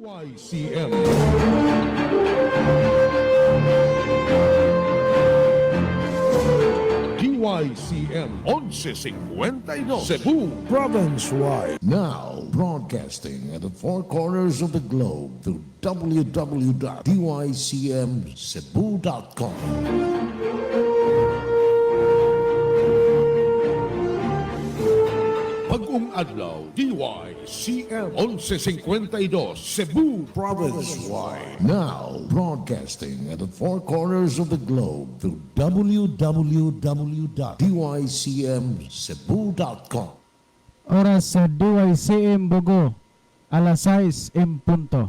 DYCM. DYCM 1152 Cebu Province-wide. Now, broadcasting at the four corners of the globe through www.dycmcebu.com. Bagong adlaw, DYCM 1152 Cebu Province-wide. Now, broadcasting at the four corners of the globe through www.dycmcebu.com. Oras sa DYCM Bogo, alas 6 en punto.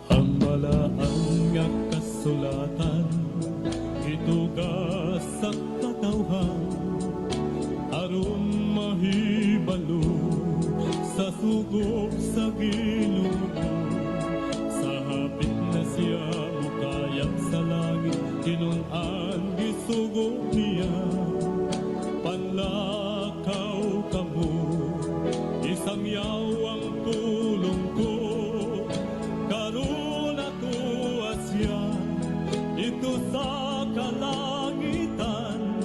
Ang balaan nga kasulatan gitugas sa katawhan aron mahibalo sa sugo sa Ginoo. Sa hapit na siya mukayab sa langit, tinun-an gisugo niya. Panlakaw kamo, isang yawang pulong ko, karon atoa siya dito sa kalangitan,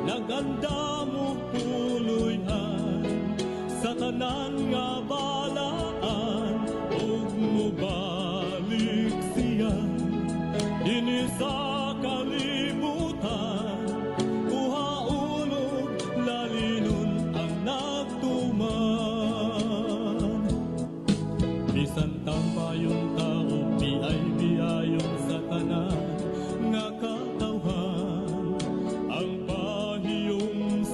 naganda mo puloy-an sa tanan nga balaan, ug mobalik siya dinhi sa kalibutan, kuhaon og lalinon ang nagtuman. Bisan tampayong tao, biay biayon sa tanan nga katawhan, ang pahiyom.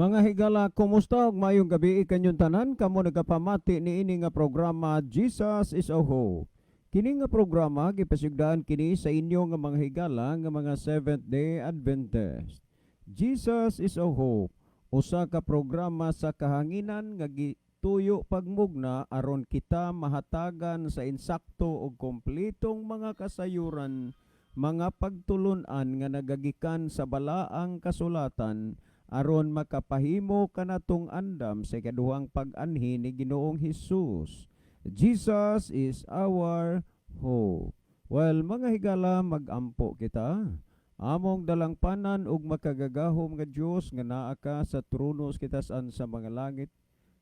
Mga higala, kumusta ug maayong gabi kanyong tanan kamo nagapamati niini nga programa, Jesus is a Hope. Kini nga programa gipasigdaan kini sa inyo nga mga higala nga mga Seventh Day Adventist. Jesus is a Hope, usa ka programa sa kahanginan nga gituyo pagmugna aron kita mahatagan sa insakto ug kompletong mga kasayuran, mga pagtulun-an nga nagagikan sa balaang kasulatan aron makapahimo kanatong andam sa ikaduhang pag-anhi ni Ginoong Hesus. Jesus is our hope. Well, mga higala, magampo kita. Among dalangpanan ug makagagahom nga Dios nga naa ka sa trono sa kitasan sa mga langit.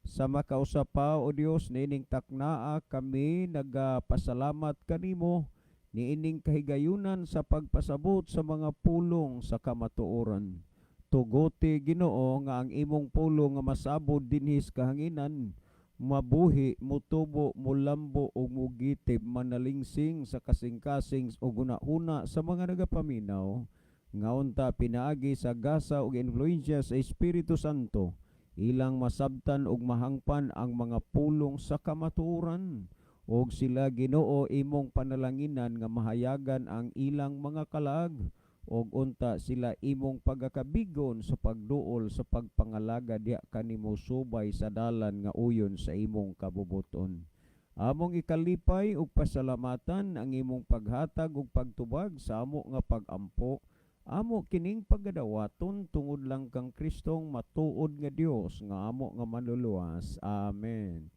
Sa makausa pa, o Dios, niining taknaa kami nagapasalamat kanimo niining kahigayunan sa pagpasabot sa mga pulong sa kamatuoran. Tuguti, Ginoo, nga ang imong pulong nga masabod dinhi sa kahanginan mabuhi, mutubo, mulambo ug mugitib manalingsing sa kasing-kasing ug hunahuna sa mga nagapaminaw nga unta pinaagi sa gasa ug influensya sa Espiritu Santo ilang masabtan ug mahangpan ang mga pulong sa kamatuoran ug sila, Ginoo, imong panalanginan nga mahayagan ang ilang mga kalag ug unta sila imong pagakabigon sa pagduol sa pagpangalaga diha kanimo subay sa dalan nga uyon sa imong kabubuton. Among ikalipay ug pasalamatan ang imong paghatag ug pagtubag sa amo nga pagampo. Amo kining pagadawaton tungod lang kang Kristong matuod nga Dios nga amo nga manluluwas. Amen.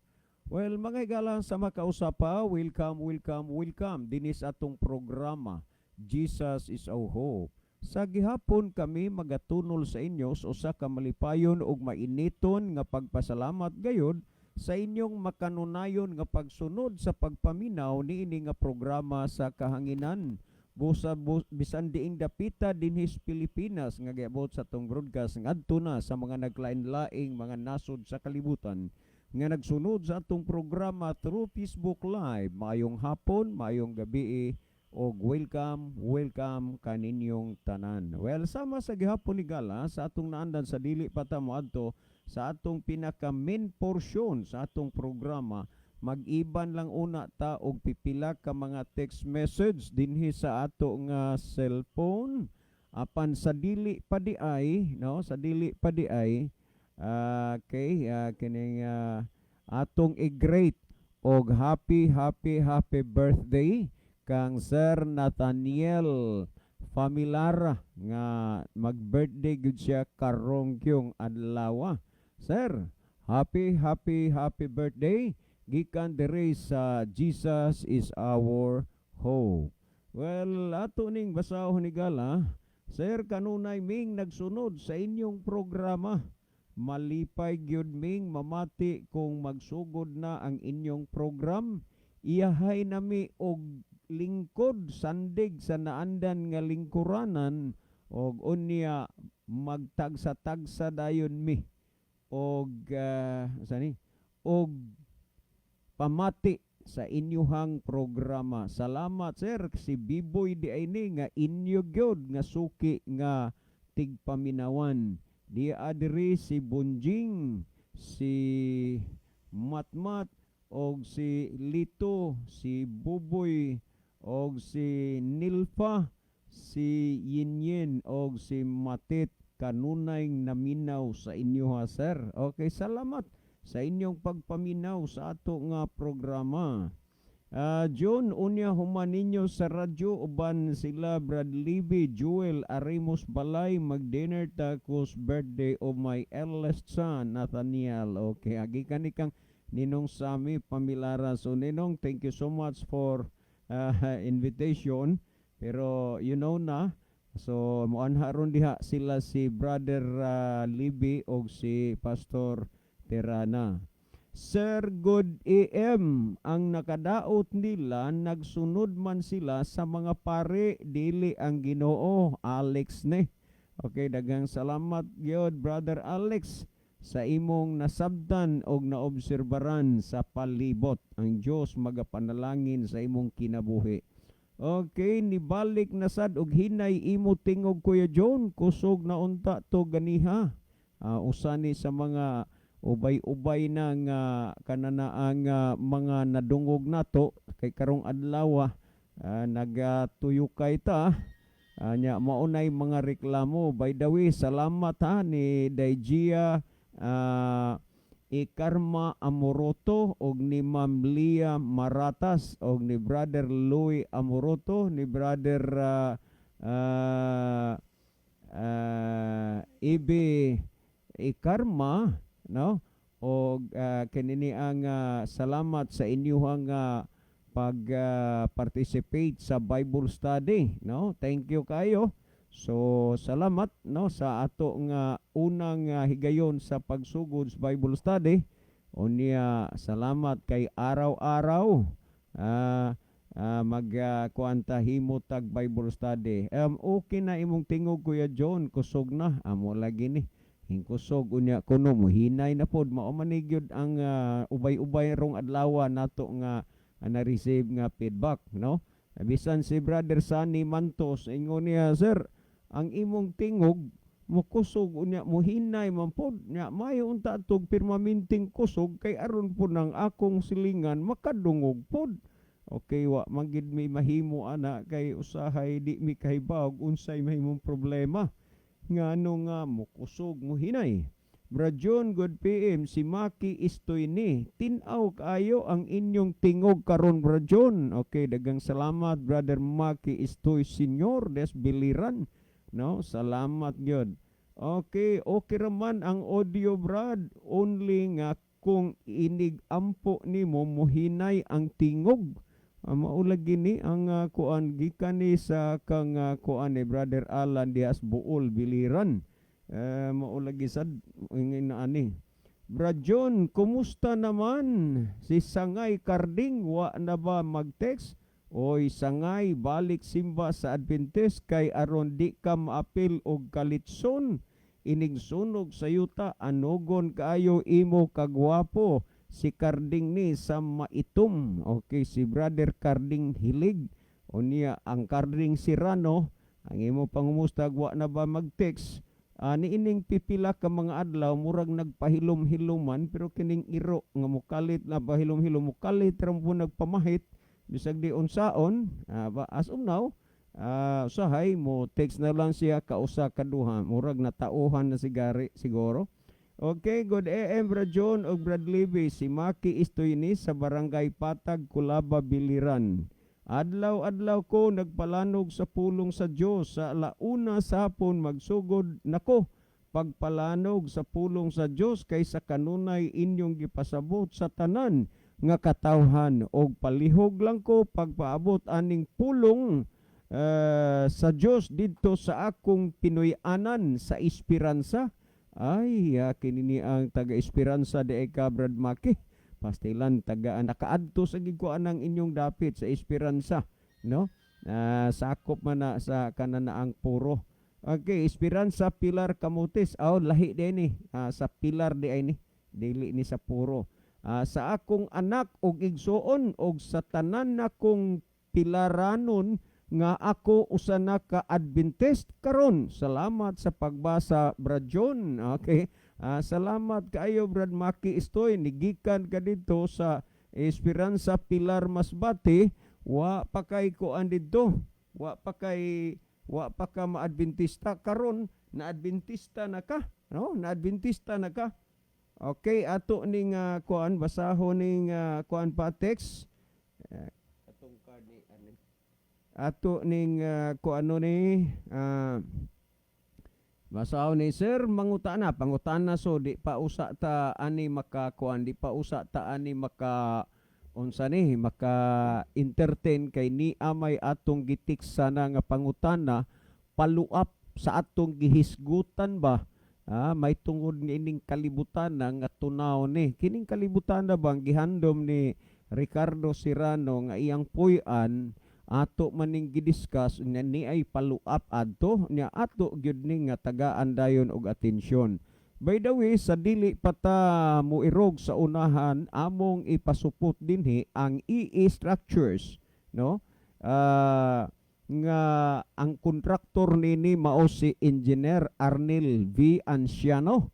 Well, mga higala, sa makausa pa, welcome, welcome, welcome dinis atong programa, Jesus is our Hope. Sa gihapon kami magatunol sa inyo sa usa ka malipayon ug mainiton nga pagpasalamat gayud sa inyong makanunayon nga pagsunod sa pagpaminaw niini nga programa sa kahanginan. Busa bisan diing dapita dinhi sa Pilipinas nga giabot sa atong broadcast ngadto na sa mga naglain-laing mga nasod sa kalibutan nga nagsunod sa atong programa through Facebook Live. Maayong hapon, maayong gabi og welcome, welcome kaninyong tanan. Well, sama sa gihapon, higala, sa atong naandan sa dili pa ta moadto sa atong pinaka main portion sa atong programa, mag-iban lang una ta og pipila ka mga text message dinhi sa ato nga cellphone. Apan sa dili pa di ay, no, sa dili pa di ay, okay, kining atong i-greet og happy, happy, happy birthday kang Sir Nathaniel Familara nga mag-birthday gud siya karong kyong adlaw. Sir, happy, happy, happy birthday gikan diri sa Jesus is our Hope. Well, ato ning basahon, higala. Sir, kanunay ming nagsunod sa inyong programa. Malipay gyud ming mamati kung magsugod na ang inyong program. Iyahay nami og lingkod sandig sa naandan nga lingkuranan og unya magtagsa-tagsa dayon mi og sani og pamati sa inyuhang programa. Salamat, sir. Si Biboy di ay ni nga inyo gyud nga suki nga tigpaminawan. Di adiri si Bunjing, si Matmat og si Lito, si Buboy og si Nilfa, si Yinyin og si Matit kanunay naminaw sa inyo ha, sir. Okay, salamat sa inyong pagpaminaw sa ato nga programa. John, unya human ninyo sa radyo uban sila Brad Libby, Joel Arimos Balay, mag-dinner ta cause birthday of my eldest son, Nathaniel. Okay, agi kani kang Ninong Sami Pamilara. So Ninong, thank you so much for invitation. Pero you know na, so muanha ron diha sila si Brother Libby og si Pastor Terana. Sir, good AM. Ang nakadaot nila, nagsunod man sila sa mga pare, dili ang Ginoo. Alex ne. Okay, daghang salamat gyud, Brother Alex, sa imong nasabtan og naobserbaran sa palibot. Ang Dios magapanalangin sa imong kinabuhi. Okay, nibalik na sad og hinay imo tingog, Kuya John. Kusog na unta to ganiha. Usa ni sa mga ubay-ubay na nga kanana ang mga nadungog nato kay karong adlaw nagatuyokay ta. Nya maunay mga reklamo. By the way, salamat ha ni Daijia Ikarma Amoroto og ni Ma'am Lia Maratas og ni Brother Louis Amoroto, ni Brother Ibe Ikarma, no, og kinini ang salamat sa inyuhang pag participate sa Bible study, no? Thank you kayo. So salamat, no, sa ato nga unang higayon sa pagsugod sa Bible study. Unya salamat kay araw-araw mag kuanta, himo tag Bible study. Okay na imong tingog, Kuya John, kusog na amo lagi ni hingkusog. Unya kuno mohinay na pod. Mao man ni gyud ang ubay-ubay rong adlaw nato nga na-receive nga feedback, no? Bisan si Brother Sunny Mantos, ingon niya, "Sir, ang imong tingog mukusog unya muhinay man pod nya. Mayo unta tog permanenteng kusog kay aron po ng akong silingan makadungog pod." Okay, wa man gid mi mahimo ana kay usahay di mi kahibaw unsay mahimong problema ngano nga mukusog, muhinay. Brad John, good PM. Si Maki Istoy ni. Tinaw kaayo ang inyong tingog karon, Brad John. Okay, dagang salamat, Brother Maki Istoy Senior des Biliran. No, salamat gyud. Okay raman ang audio, Brad. Only nga kung inig ampo nimo muhinay ang tingog. Mao lagi ni ang kuan gikan ni sa kang kuan ni Brother Alan Diaz Buol, Biliran. Mao lagi sad ingin na ani. Brad John, kumusta naman? Si Sangay Karding, wa na ba mag-text? Oy, Sangay, balik simba sa Adventist kay aron di ka maapil og kalitson. Inig sunog sa yuta, anugon kaayo imo kagwapo. Si Karding ni sa Maitum. Okay, si Brother Karding Hilig. Unya, ang Karding Sirano, ang imo pangumusta, wa na ba mag-text? Niining pipila ka mga adlaw murag nagpahilom-hiluman, pero kining iro nga mukalit na pahilom-hilom, mukalit ra po nagpamahit bisag di unsaon. Ba as of now, usahay mo text na lang siya kausa kaduha, murag natauhan na si Gary siguro. Okay, good AM, Brad John ug Brad Libby. Si Maki Istoyni sa Barangay Patag, Kulaba, Biliran. Adlaw-adlaw ko nagpalanog sa pulong sa Dios. Sa 1:00 sa hapon magsugod nako pagpalanog sa pulong sa Dios kay sa kanunay inyong gipasabot sa tanan nga katawhan og palihog lang ko pagpaabot aning pulong sa Dios didto sa akong Pinoy-anan sa Esperanza. Ay, kini ni ang taga Esperanza di ka, Brad Maki. Pastilan taga nakaadto sa gikuan ang inyong dapit sa Esperanza, no? Sakop man na sa kananaang puro. Okay, Esperanza Pilar Camotes. Aw, lahi din ni. Sa Pilar di ay ni. Dili ni sa puro. Sa akong anak og igsuon og sa tanan nakong pilaranon nga ako usa na ka Adventist karon. Salamat sa pagbasa, Brad John. Okay. Salamat kaayo, Brad Maki Istoy, nigikan ka dito sa Esperanza Pilar Masbate. Wa pa kay kuan didto. Wa pa ka maadventista. Karon na Adventista na ka, no? Na Adventista na ka. Okay, ato ning kuan, basahon ning kuan pa, text. Atong card ni ano. Ato ning kuano ni basahon ni sir mangutana, pangutana. So di pa usa ta ani maka kuan, di pa usa ta ani maka unsa ni maka entertain kay ni amay atong gitiksa na nga pangutana, follow-up sa atong gihisgutan ba, may tungod niining kalibutan na nga tunaw ni kining kalibutan na bang gihandom ni Ricardo Serrano nga iyang puy-an. Ato maning gidiscuss nya ni ay follow-up adto nya ato gyud ni nga tagaan dayon og atensyon. By the way, sa dili pa ta muirog sa unahan, among ipasupot dinhi ang EE Structures, no, nga ang kontraktor nini mao si Engineer Arnel V. Anciano.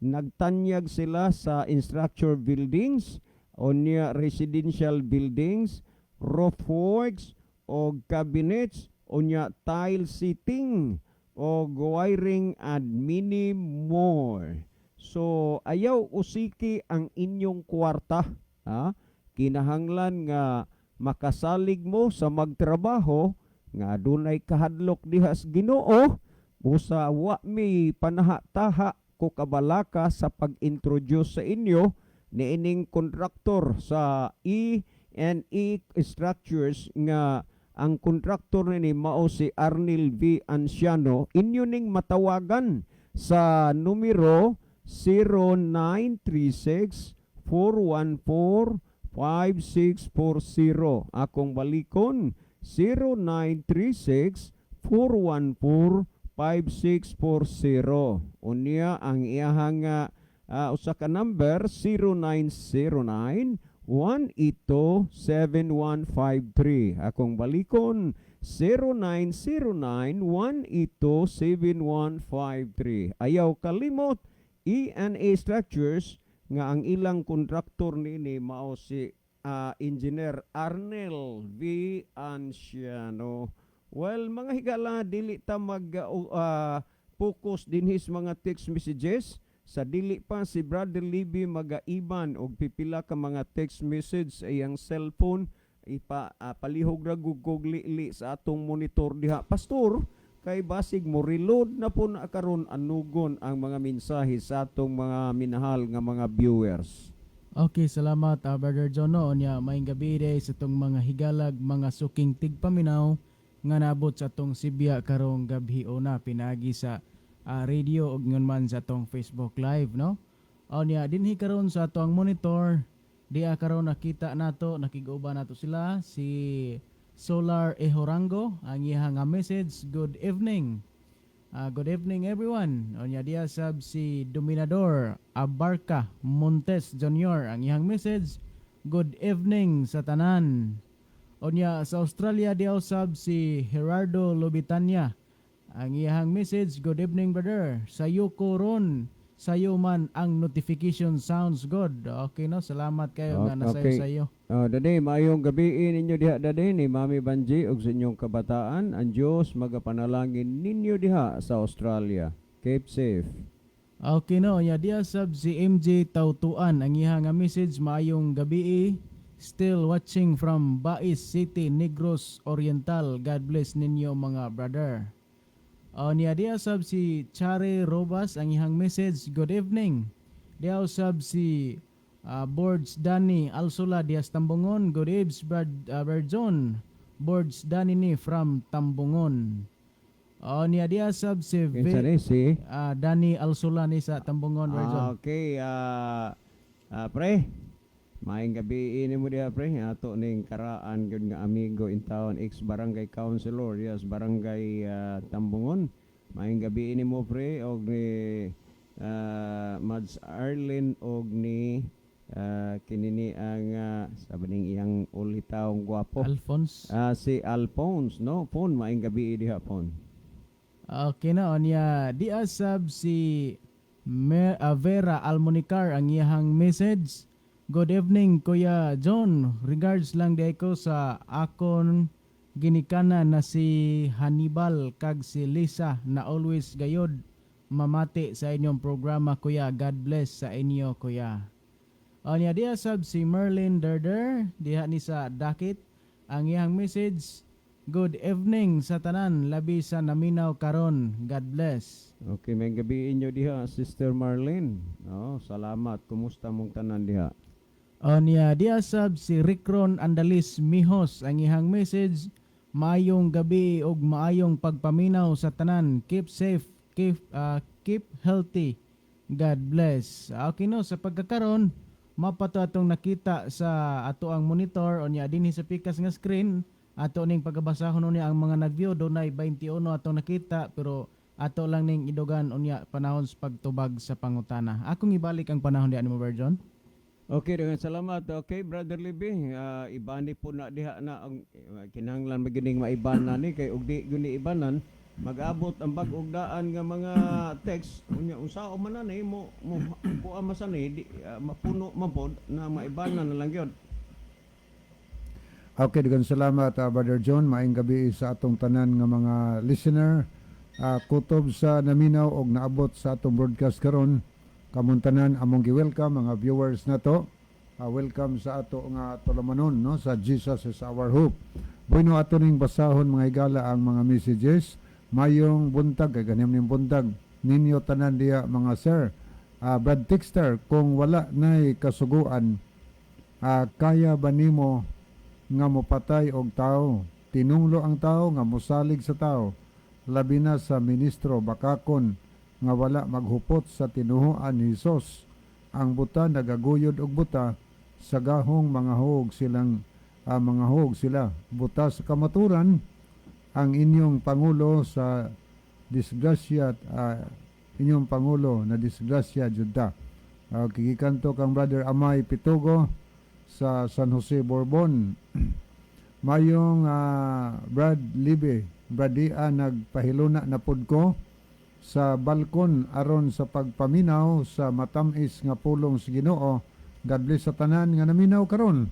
Nagtanyag sila sa infrastructure buildings unya residential buildings, roof works o cabinets, unya tile setting o wiring and many more. So ayaw usiki ang inyong kwarta, ha? Kinahanglan nga makasalig mo sa magtrabaho nga adunay kahadlok diha sa Ginoo, busa wa mi panaha-taha ko kabalaka sa pag-introduce sa inyo niining kontraktor sa E and E Structures nga ang kontraktor nini mao si Arnil V. Anciano. Inyo ning matawagan sa numero 0936 414 5640. Akong balikon, 0936 414 5640. Unya ang iyahang usa ka number, 0909 182 7153. Akong balikon, 0909 182 7153. Ayaw kalimot, E&A Structures nga ang ilang kontraktor niini mao si Engineer Arnel V. Anciano. Well, mga higala, dili ta mag focus dinhi sa mga text messages sa dili pa si Brother Libby magaiban og pipila ka mga text message sa iyang cellphone. Ipa palihog ra gug kog li sa atong monitor diha, pastor, kay basig mo reload na po na karon anugon ang mga mensahe sa atong mga minahal nga mga viewers. Okay, salamat, Brother John. No? Unya, maayong gabi day sa atong mga higalag, mga suking tigpaminaw nga naabot sa atong sibya karong gabi una pinaagi sa radio ug ngon man sa atong Facebook Live, no? Unya, dinhi karon sa atong monitor, diha karon nakita nato, nakig-uban nato sila si Solar Ehorango. Ang iya nga message, "Good evening. Good evening, everyone." Unya diha sab si Dominador Abarca Montes Jr. Ang iyang message, "Good evening sa tanan." Unya sa Australia diha sab si Gerardo Lobitania. Ang iyang message, "Good evening, brother. Sayo ko ron. Sayo man ang notification sounds good." Okay, no, salamat kayo nga nasayo sa iyo. Oh, dade, maayong gabi ninyo diha, dade, ni Mami Banji ug sa inyong kabataan. Ang Dios magapanalangin ninyo diha sa Australia. Keep safe. Okay, no, nya diha sab si MJ Tautuan, ang iya nga message, "Maayong gabi. Still watching from Bais City, Negros Oriental. God bless ninyo, mga brother." O niya diha sab si Chare Robas, ang iyang message, "Good evening." Diha sab si Boards Danny Alsula diha sa Tambungon, "Good eves, Brad John. Boards Danny ni from Tambungon." O niya diha sab si Kinsa ni si Danny Alsula ni sa Tambungon, Brad John. Ah, okay, pre. Maayong gabi ini mo diha, pre. Ato ning karaan gyud nga amigo in town, ex barangay councilor, yes, barangay Tambungon. Maayong gabi ini mo, pre, og ni Mads Arlene og ni kinini ang sabi ning iyang ulitawong gwapo. Alphonse. Ah, si Alphonse, no? Pon, maayong gabi diha, Pon. Okay na, onya di asab si Vera Almonicar, ang iyahang message, "Good evening, Kuya John. Regards lang di ko sa akon ginikanan na si Hannibal kag si Lisa na always gayod mamati sa inyong programa, Kuya. God bless sa inyo, Kuya." Onya diha sab si Merlin Derder diha ni sa Dakit, ang iyang message, "Good evening sa tanan, labi sa naminaw karon. God bless." Okay, maayong gabi inyo diha, Sister Marlene. Oh, salamat. Kumusta mong tanan diha? Onya diha sab si Ricron Andalis Mihos, ang iyang message, "Maayong gabi ug maayong pagpaminaw sa tanan. Keep safe, keep healthy. God bless." Okay, no, sa pagkakaron mapato atong nakita sa ato ang monitor, unya dinhi sa pikas nga screen ato ning pagabasahon unya ang mga nag-view, dunay 21 atong nakita, pero ato lang ning idugan unya panahon sa pagtubag sa pangutana. Akong ibalik ang panahon diha nimo, Virgin. Okay, daghang salamat. Okay, Brother Libby, ibani po na diha na ang kinahanglan magining maiban na ni kay ug di gyud ni ibanan. Mag-abot ang bag-og daan nga mga text, unya unsaon man na ni mo mo kuha man sa ni di, mapuno man pod na maibanan na lang gyud. Okay, daghang salamat, Brother John. Maayong gabi sa atong tanan nga mga listener. Kutob sa naminaw og naabot sa atong broadcast karon. Kamong tanan among gi-welcome mga viewers nato. Welcome sa ato nga tulumanon, no, sa Jesus is Our Hope. Bueno, ato ning basahon, mga higala, ang mga messages. Mayong buntag kay ganim ning buntag ninyo tanan diya, mga sir. Brad Tixter, kung wala nay kasuguan, kaya ba nimo nga mopatay og tao? Tinunglo ang tao nga mosalig sa tao, labi na sa ministro bakakon nga wala maghupot sa tinuhuan ni Hesus. Ang buta nagaguyod og buta sa gahong mga hog silang mga hog sila buta sa kamaturan. Ang inyong pangulo sa disgrasya, inyong pangulo na disgrasya jud ta. Gikan to kang Brother Amay Pitugo sa San Jose Borbon. Mayong Brad Libe, Brad Dia, nagpahiluna na pud ko sa balkon aron sa pagpaminaw sa matamis nga pulong sa Ginoo. God bless sa tanan nga naminaw karon.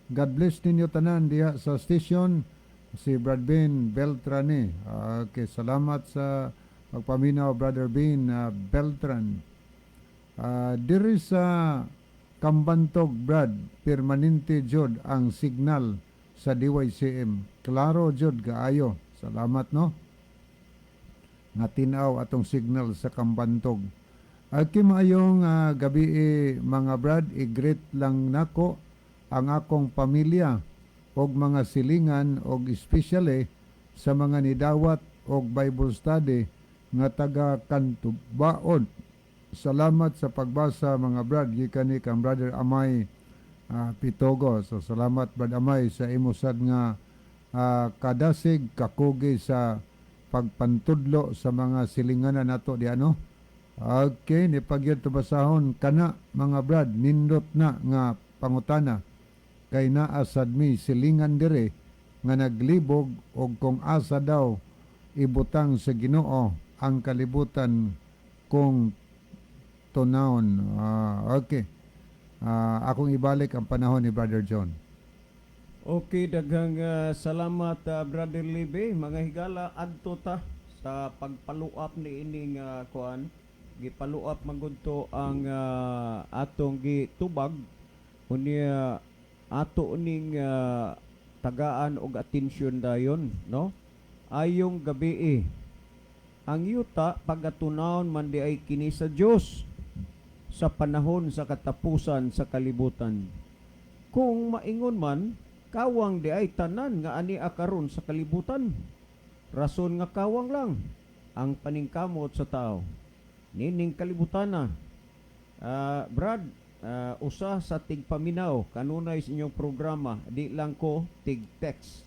God bless ninyo tanan diha sa station, si Brad Ben Beltrane. Okay, salamat sa pagpaminaw, Brother Ben Beltran. Diri sa Kambantog, Brad, permanente jud ang signal sa DYCM. Klaro jud kaayo. Salamat, no, nga tinaw atong signal sa Kambantog. Okay, maayong gabi mga brad, i-greet lang nako ang akong pamilya og mga silingan og especially sa mga nidawat og Bible study nga taga Kantubaon. Salamat sa pagbasa, mga brad, gikan ni kang Brother Amay Pitogo. So salamat, Brad Amay, sa imo sad nga kadasig kakugi sa pagpantudlo sa mga silinganan nato di ano. Okay, ni pagyud basahon kana, mga brad, nindot na nga pangutana kay naa sad mi silingan dire nga naglibog og kung asa daw ibutang sa Ginoo ang kalibutan kung tunawon. Okay. Akong ibalik ang panahon ni Brother John. Okay, daghang salamat, Brother Libe. Mga higala, adto ta sa pagpaluap ni ining kuan. Gipaluap man gud to ang atong gitubag, unya ato ning tagaan og atensyon dayon, no? Ayong gabi. Ang yuta pagatunawon man di ay kini sa Dios sa panahon sa katapusan sa kalibutan. Kung maingon man, kawang di ay tanan nga ani karon sa kalibutan. Rason nga kawang lang ang paningkamot sa tao nining kalibutan na. Brad, usa sa tigpaminaw kanunay sa inyong programa, di lang ko tig-text.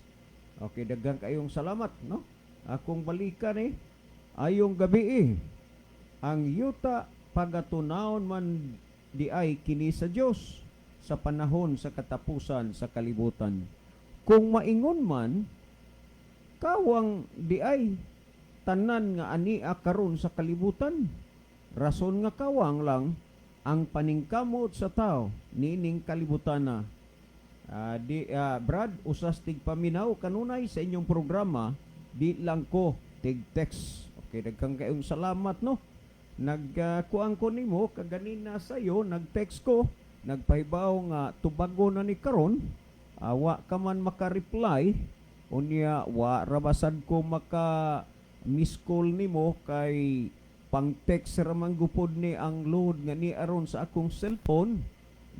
Okay, daghang kayong salamat, no? Akong balikan eh. Ayong gabi eh. Ang yuta pagatunawon man di ay kini sa Dios sa panahon sa katapusan sa kalibutan. Kung maingon man, kawang di ay tanan nga ania karon sa kalibutan. Rason nga kawang lang ang paningkamot sa tao niining kalibutan na. Di, Brad, usas tigpaminaw kanunay sa inyong programa, di lang ko tig-text. Okay, daghang kayong salamat, no? Nagkuang ko nimo kaganina sayo, nag-text ko, nagpahibaw nga tubago na ni karon, wa ka man maka-reply, unya wa ra basad ko maka miss call nimo kay pang text ra man gupod ni ang load nga ni aron sa akong cellphone.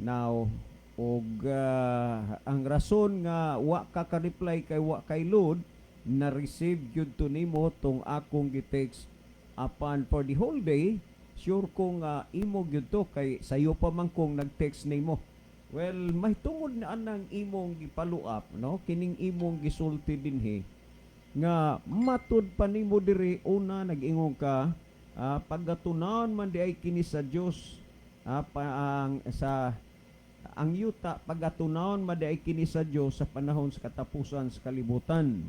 Now, og ang rason nga wa ka ka-reply kay wa kay load, na receive gyud to nimo tong akong gi-text apan for the whole day sure ko nga imo gyud to kay sayo pa man kong nag-text nimo. Well, may tungod na anang imong gipaluap, no, kining imong gisulti dinhi nga matud pa nimo diri una nag-ingon ka, pagatunaon man di ay kini sa Dios, pa, ang sa ang yuta pagatunawon man di ay kini sa Dios sa panahon sa katapusan sa kalibutan.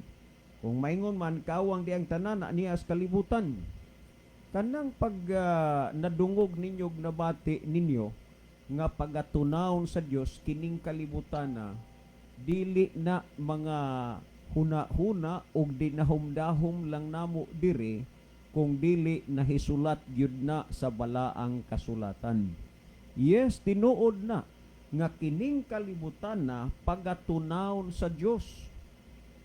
Kung maingon man kawang di ang tanan niya sa kalibutan. Kanang pag nadungog ninyo ug nabati ninyo nga pagatunawon sa Dios kining kalibutan na dili na mga huna-huna ug dinahom-dahom lang namo diri, kung dili nahisulat gyud na sa balaang kasulatan. Yes, tinuod na nga kining kalibutan na pagatunawon sa Dios.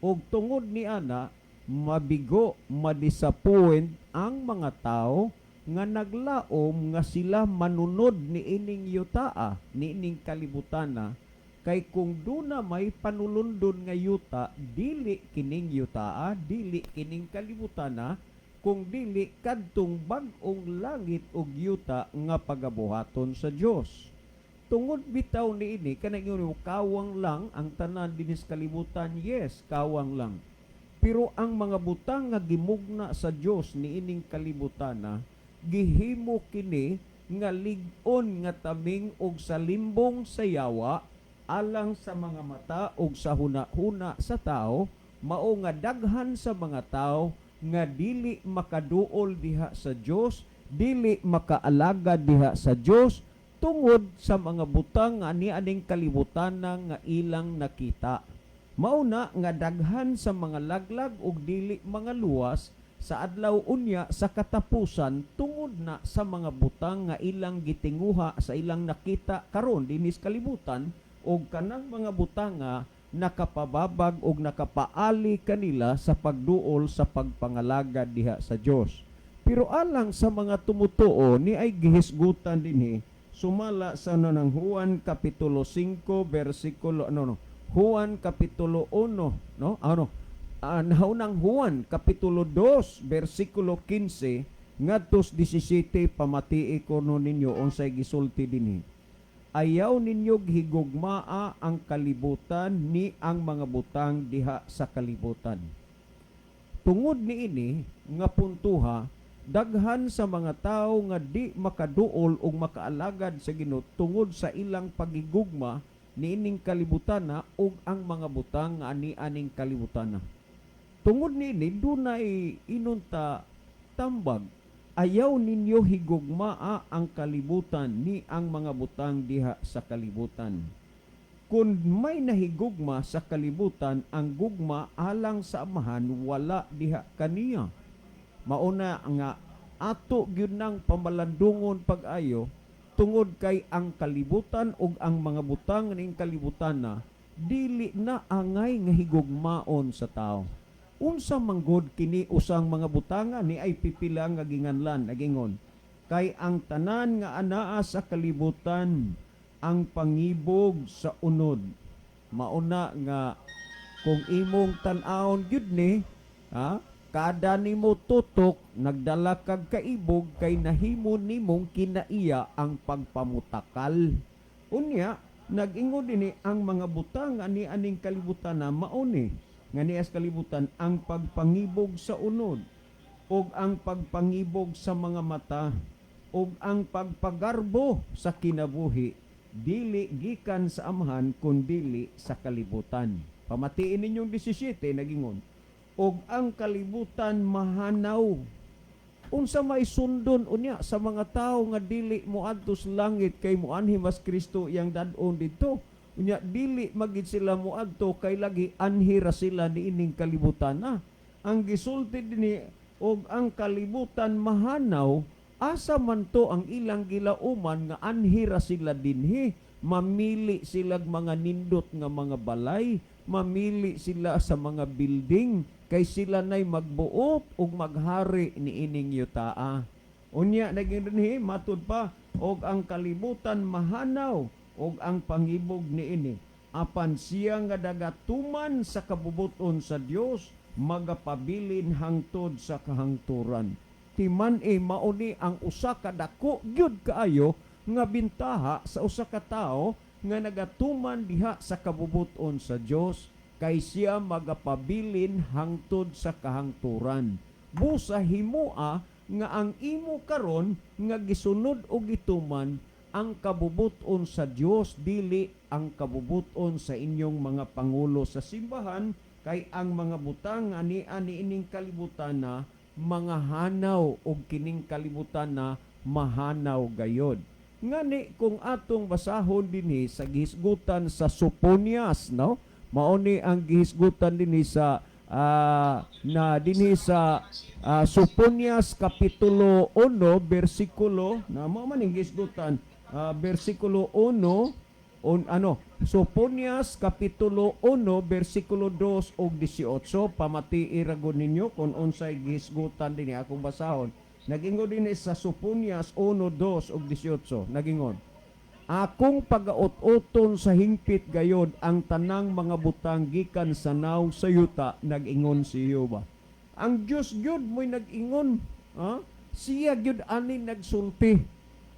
Ug tungod ni ana, mabigo, madisappoint ang mga tao nga naglaom nga sila manunod ni ining yutaa, ni ining kalibutana, kay kung duna may panulundon nga yuta, dili kining yutaa, dili kining kalibutana, kung dili kadtong bag-ong langit ug yuta nga pagabuhaton sa Dios. Tungod bitaw niini, kanang ingon, kawang lang ang tanan dinis kalibutan, yes, kawang lang. Pero ang mga butang nga gimugna sa Dios niining kalibutana, gihimo kini nga lig-on nga taming og salimbong sa yawa alang sa mga mata og sa huna-huna sa tao, mao nga daghan sa mga tao nga dili makaduol diha sa Dios, dili makaalagad diha sa Dios tungod sa mga butang nga nianing kalibutan nga ilang nakita. Mauna nga daghan sa mga laglag ug dili mga luwas sa adlaw unya sa katapusan tungod na sa mga butang nga ilang gitinguha sa ilang nakita karon dinis kalibutan, ug kanang mga butang nga nakapababag ug nakapaali kanila sa pagduol sa pagpangalagad diha sa Dios. Pero alang sa mga tumutuo ni ay gihisgutan dinhi sumala sa ano ng Juan kapitulo 5 bersikulo ano no Juan kapitulo 1, no, ano naunang Juan kapitulo 2 bersikulo 15 ngadtos 17. Pamatii ko no ninyo unsay gisulti dinhi: "Ayaw ninyo higugmaa ang kalibutan ni ang mga butang diha sa kalibutan." Tungod niini nga puntuha, daghan sa mga tao nga di makaduol ug makaalagad sa Ginoo tungod sa ilang pagigugma niining kalibutan na ug ang mga butang nga ani-aning kalibutan na. Tungod niini dunay inunta tambag: "Ayaw ninyo higugmaa ang kalibutan ni ang mga butang diha sa kalibutan. Kung may nahigugma sa kalibutan, ang gugma alang sa Amahan wala diha kaniya." Mauna nga ato gyud nang pamalandungon pag-ayo tungod kay ang kalibutan ug ang mga butang ning kalibutan na dili na angay nga higugmaon sa tao. Unsa manggod kini usang mga butanga ni ay pipila nga ginganlan? Nagingon, "Kay ang tanan nga anaa sa kalibutan, ang pangibog sa unod." Mauna nga kung imong tan-awon gyud ni ha, kada nimo tutok nagdala kag kaibog kay nahimo nimong kinaiya ang pagpamutakal. Unya nag-ingon dinhi, ang mga butang ani aning kalibutan na mauni nga nias kalibutan, ang pagpangibog sa unod ug ang pagpangibog sa mga mata ug ang pagpagarbo sa kinabuhi, dili gikan sa Amahan kundili sa kalibutan. Pamatiin ninyong 17, nagingon, "Ug ang kalibutan mahanaw." Unsa may sundon unya sa mga tawo nga dili moadto sa langit kay moanhi mas Kristo iyang dad-on didto? Unya dili magid sila moadto kay lagi anhi ra sila niining kalibutan na. Ang gisulti dinhi, "Og ang kalibutan mahanaw." Asa man to ang ilang gilauman nga anhi ra sila dinhi? Mamili silag mga nindot nga mga balay, mamili sila sa mga building kay sila nay magbuot ug maghari niining yutaa. Unya naging dinhi matud pa, "Og ang kalibutan mahanaw ug ang pangibog niini, apan siya nga dagatuman sa kabubuton sa Dios magapabilin hangtod sa kahangturan." Timan e mauni ang usa ka dako gyud kaayo nga bintaha sa usa ka tawo nga nagatuman diha sa kabubuton sa Dios, kay siya magapabilin hangtod sa kahangturan. Busa himoa nga ang imo karon nga gisunod o gituman ang kabubuton sa Dios, dili ang kabubuton sa inyong mga pangulo sa simbahan. Kay ang mga butang ani ani ining kalibutan na mga hanaw og kining kalibutan na mahanaw gayod. Ngani kung atong basahon dinhi sa gihisgutan sa Soponias, no? Mao ni ang gihisgutan dinhi sa na dinhi sa Soponias kapitulo 1 bersikulo na mao man ning gihisgutan, bersikulo 1 on ano, Soponias kapitulo 1 bersikulo 2 ug 18. Pamatii ra gud ninyo kung unsay gihisgutan dinhi akong basahon. Nagingon dinhi sa Soponias 1:2 ug 18, nagingon, "Akong pagaut-uton sa hingpit gayod ang tanang mga butang gikan sa nawong sa yuta," nag-ingon si Jehova. Ang Dios gyud mo'y nag-ingon, ha? Siya gyud ani nagsulti.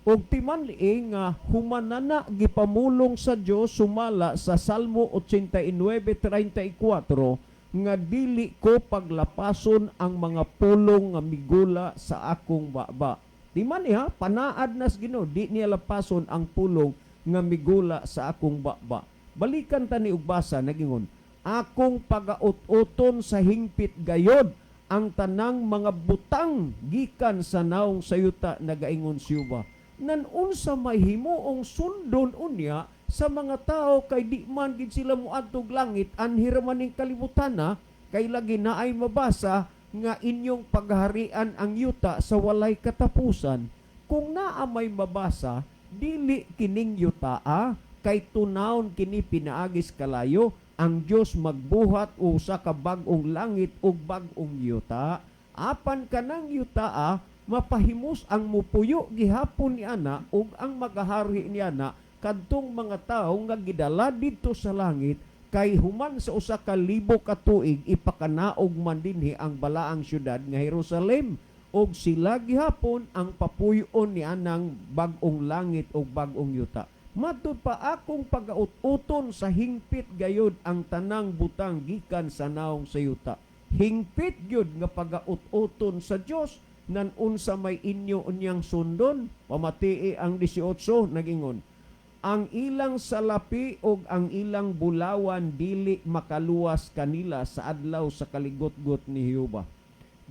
Ug timan-i nga humanana gipamulong sa Dios sumala sa Salmo 89:34 nga dili ko paglapason ang mga pulong nga migula sa akong baba. Timan ha, panaad nas Ginoo, di niya lapason ang pulong nga migula sa akong baba. Balikan ta ni og basa, nagingon, "Akong pagaut-uton sa hingpit gayod ang tanang mga butang gikan sa naong sa yuta," nagaingon si Jehova. Nan unsa may himuong sundon unya sa mga tao kay di man gid sila moadtog langit, anhi ra man ning kalibutan na, kay lagi naay mabasa nga inyong pagharian ang yuta sa walay katapusan? Kung naa may mabasa, dili kining yutaa kay tunawon kini pinaagis kalayo. Ang Dios magbuhat usa ka bag-ong langit ug bag-ong yuta. Apan kanang yutaa mapahimus ang mupuyo gihapon ni ana ug ang magahari ni ana kadtong mga tawo nga gidala didto sa langit, kay human sa 1,000 ka tuig ipakanaog man dinhi ang balaang syudad nga Jerusalem ug sila gihapon ang papuy-on ni anang bag-ong langit ug bag-ong yuta. Matud pa, "Akong pagaut-uton sa hingpit gayod ang tanang butang gikan sa naong sa yuta." Hingpit gyud nga pagaut-uton sa Dios. Nan unsa may inyo unyang sundon? Pamatii ang 18, nagingon, "Ang ilang salapi og ang ilang bulawan dili makaluwas kanila sa adlaw sa kaligotgot ni Jehova."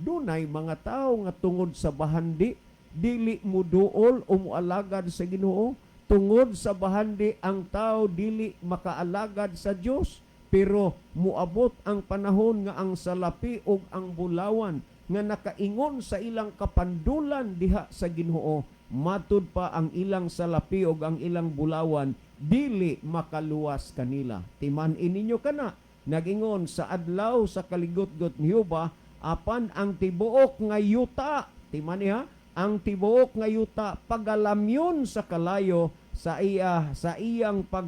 Dunay mga tawo nga tungod sa bahandi dili muduol o mualagad sa Ginoo. Tungod sa bahandi ang tao dili makaalagad sa Dios, pero muabot ang panahon nga ang salapi ug ang bulawan nga nakaingon sa ilang kapandulan diha sa Ginoo, matud pa, ang ilang salapi ug ang ilang bulawan dili makaluwas kanila. Timan-i ninyo kana, nagingon sa adlaw sa kaligotgot ni Jehova, apan ang tibuok nga yuta, timan ha, ang tibuok nga yuta pagalamyon sa kalayo sa iya sa iyang pag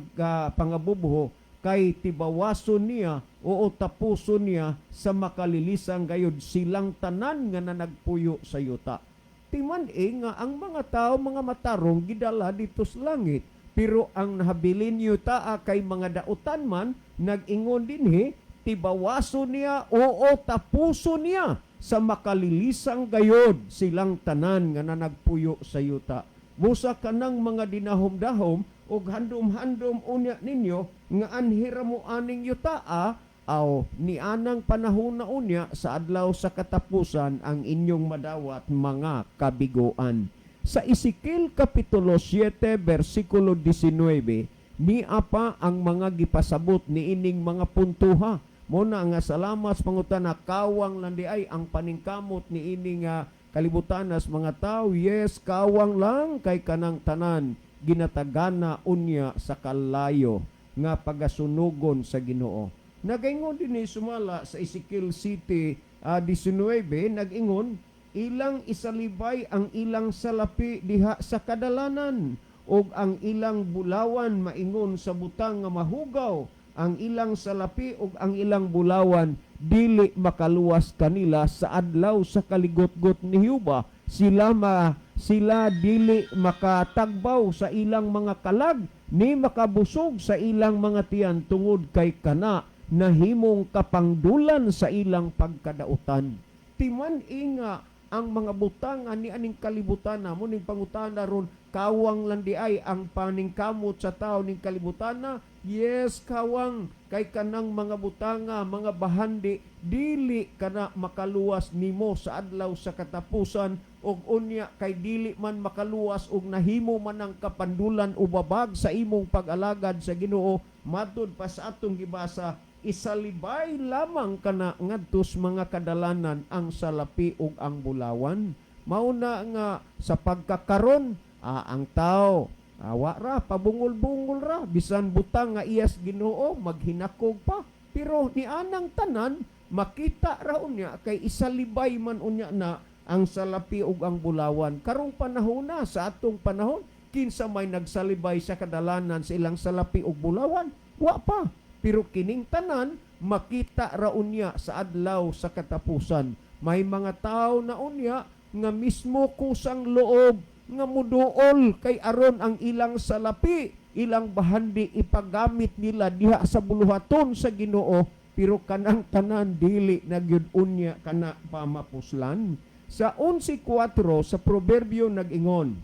pangabubuho, kay tibawason niya oo tapuson niya sa makalilisang gayod silang tanan nga nanagpuyo sa yuta. Timan-i nga ang mga tao, mga matarong, gidala dito sa langit. Pero ang nahabilin yuta kay mga dautan man, nag-ingon dinhi, tibawaso niya oo tapuso niya sa makalilisang gayod silang tanan nga nanagpuyo sa yuta. Busa kanang mga dinahom-dahom og handom-handom unya ninyo nga anhira mo aning yutaa, aw nianang panahon na unya sa adlaw sa katapusan ang inyong madawat mga kabiguan. Sa Ezekiel kapitulo 7 bersikulo 19, nia pa ang mga gipasabot ni ining mga puntuha. Mo na nga salamat sa pangutana, kawang lang di ay ang paningkamot ni ining kalibutanas mga tao. Yes, kawang lang kay kanang tanan ginatagana unya sa kalayo nga pagasunugon sa Ginoo. Nagaingon din ni sumala sa Ezekiel City 19, nag-ingon, "Ilang isalibay ang ilang salapi diha sa kadalanan ug ang ilang bulawan maingon sa butang nga mahugaw. Ang ilang salapi ug ang ilang bulawan dili makaluwas kanila sa adlaw sa kaligotgot ni Jehova. Sila dili makatagbaw sa ilang mga kalag ni makabusog sa ilang mga tiyan tungod kay kana nahimong kapangdulan sa ilang pagkadautan." Timan-i nga Ang mga butang ani aning kalibutan na mo ning pangutana ron, kawang lang di ay ang paningkamot sa tao ning kalibutan na? Yes, kawang, kay kanang mga butanga, mga bahandi, dili kana makaluwas nimo sa adlaw sa katapusan. Og unya kay dili man makaluwas og nahimo man ang kapandulan o babag sa imong pag-alagad sa Ginoo, matud pa sa atong gibasa, isalibay lamang kana ngadtos mga kadalanan ang salapi ug ang bulawan. Mauna nga sa pagkakaron, ang tao awa ra pabungol-bungol ra, bisan butang nga iyas Ginoo maghinakog pa. Pero ni anang tanan makita ra unya kay isalibay man unya na ang salapi ug ang bulawan. Karong panahon na, sa atong panahon, kinsa may nagsalibay sa kadalanan sa ilang salapi ug bulawan? Wa pa. Pero kining tanan makita ra unya sa adlaw sa katapusan. May mga tao na unya nga mismo kusang loob nga muduol kay aron ang ilang salapi, ilang bahandi ipagamit nila diha sa buluhaton sa Ginoo, pero kanang tanan dili na gyud unya kana pamapuslan. Sa 11:4 sa Proverbio nag-ingon,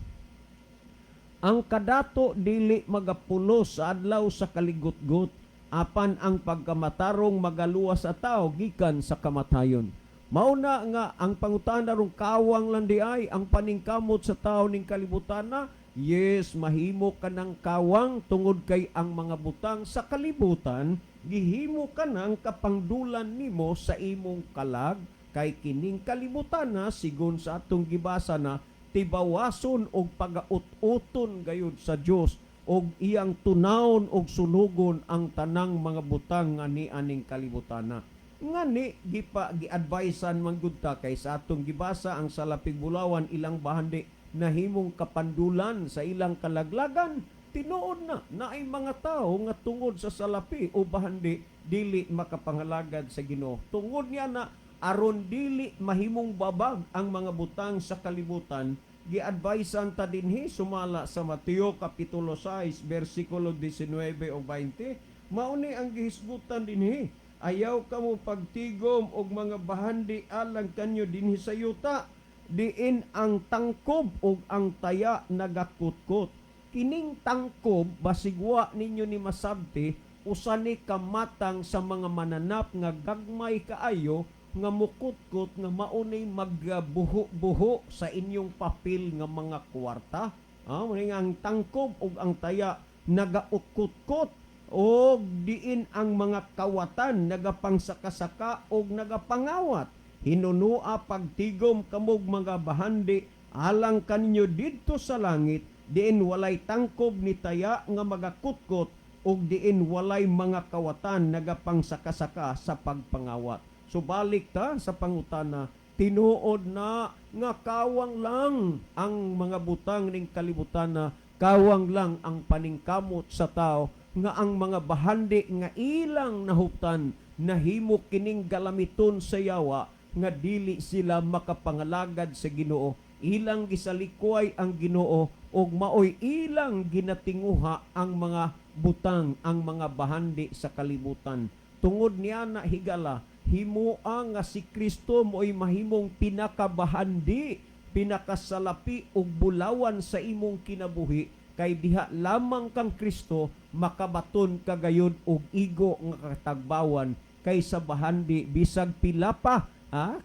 "Ang kadato dili magapulos sa adlaw sa kaligutgot, apan ang pagkamatarong magaluwas sa tao gikan sa kamatayon." Mauna nga ang pangutana rong, kawang lang di ay ang paningkamot sa tao ning kalibutan na? Yes, mahimo ka ng kawang tungod kay ang mga butang sa kalibutan gihimo ka ng kapangdulan nimo sa imong kalag, kay kining kalibutan na, sigon sa atong gibasa na, tibawason og pagaut-uton gayud sa Dios og iyang tunawon og sunugon ang tanang mga butang nga ni aning kalibutan na. Ngani gipa gi-advisean man gud ta kay sa atong gibasa, ang salapig, bulawan, ilang bahandi nahimong kapandulan sa ilang kalaglagan. Tinuod na naay mga tao nga tungod sa salapi o bahandi dili makapangalagad sa Ginoo. Tungod niya na, aron dili mahimong babag ang mga butang sa kalibutan, gi-advisean ta dinhi sumala sa Mateo kapitulo 6 bersikulo 19 o 20. Mauni ang gihisgutan dinhi: "Ayaw kamo pagtigom og mga bahandi alang kanyo dinhi sa yuta, diin ang tangkob ug ang taya nagakutkot." Kining tangkob, basigwa ninyo ni masabti, usa ni kamatang sa mga mananap nga gagmay kaayo nga mukutkot, nga maunay magbuho-buho sa inyong papel nga mga kwarta. Mao nga ang tangkob ug ang taya nagaukutkot, og diin ang mga kawatan nagapangsakasaka og nagapangawat. "Hinunua pagtigom kamog mga bahandi alang kaninyo didto sa langit, diin walay tangkob ni taya nga magakutkot ug diin walay mga kawatan nagapangsakasaka sa pagpangawat." Subalik ta sa pangutana, tinuod na nga kawang lang ang mga butang ning kalibutan na, kawang lang ang paningkamot sa tao nga ang mga bahandi nga ilang nahuptan nahimo kining galamiton sa yawa nga dili sila makapangalagad sa Ginoo. Ilang gisalikway ang Ginoo ug maoy ilang ginatinguha ang mga butang, ang mga bahandi sa kalibutan. Tungod niya na, higala, himoa nga si Kristo mo'y mahimong pinakabahandi, pinakasalapi ug bulawan sa imong kinabuhi, kay diha lamang kang Kristo makabaton ka gayud og igo nga katagbawan, kay sa bahandi, bisag pila pa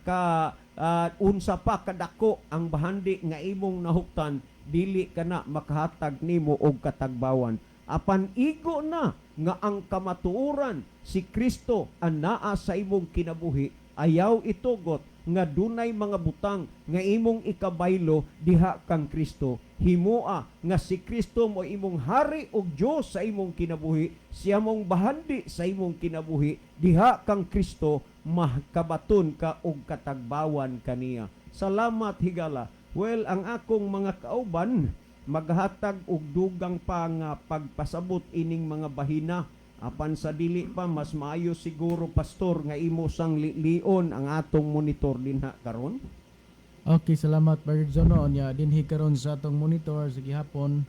ka unsa pa kadako ang bahandi nga imong nahuptan, dili ka na makahatag nimo og katagbawan. Apan igo na nga ang kamatuoran, si Kristo anaa sa imong kinabuhi, ayaw itugot nga dunay mga butang nga imong ikabaylo diha kang Kristo. Himoa nga si Kristo mo imong hari ug Dios sa imong kinabuhi, siya mong bahandi sa imong kinabuhi. Diha kang Kristo makabaton ka og katagbawan kaniya. Salamat, higala. Well, ang akong mga kauban maghatag og dugang pa nga pagpasabot ining mga bahina. Apan sa dili pa, mas maayo siguro, pastor, nga imo sang lilion ang atong monitor dinha karon. Okay, salamat, Brother Jono. Nya dinhi karon sa atong monitor sa gihapon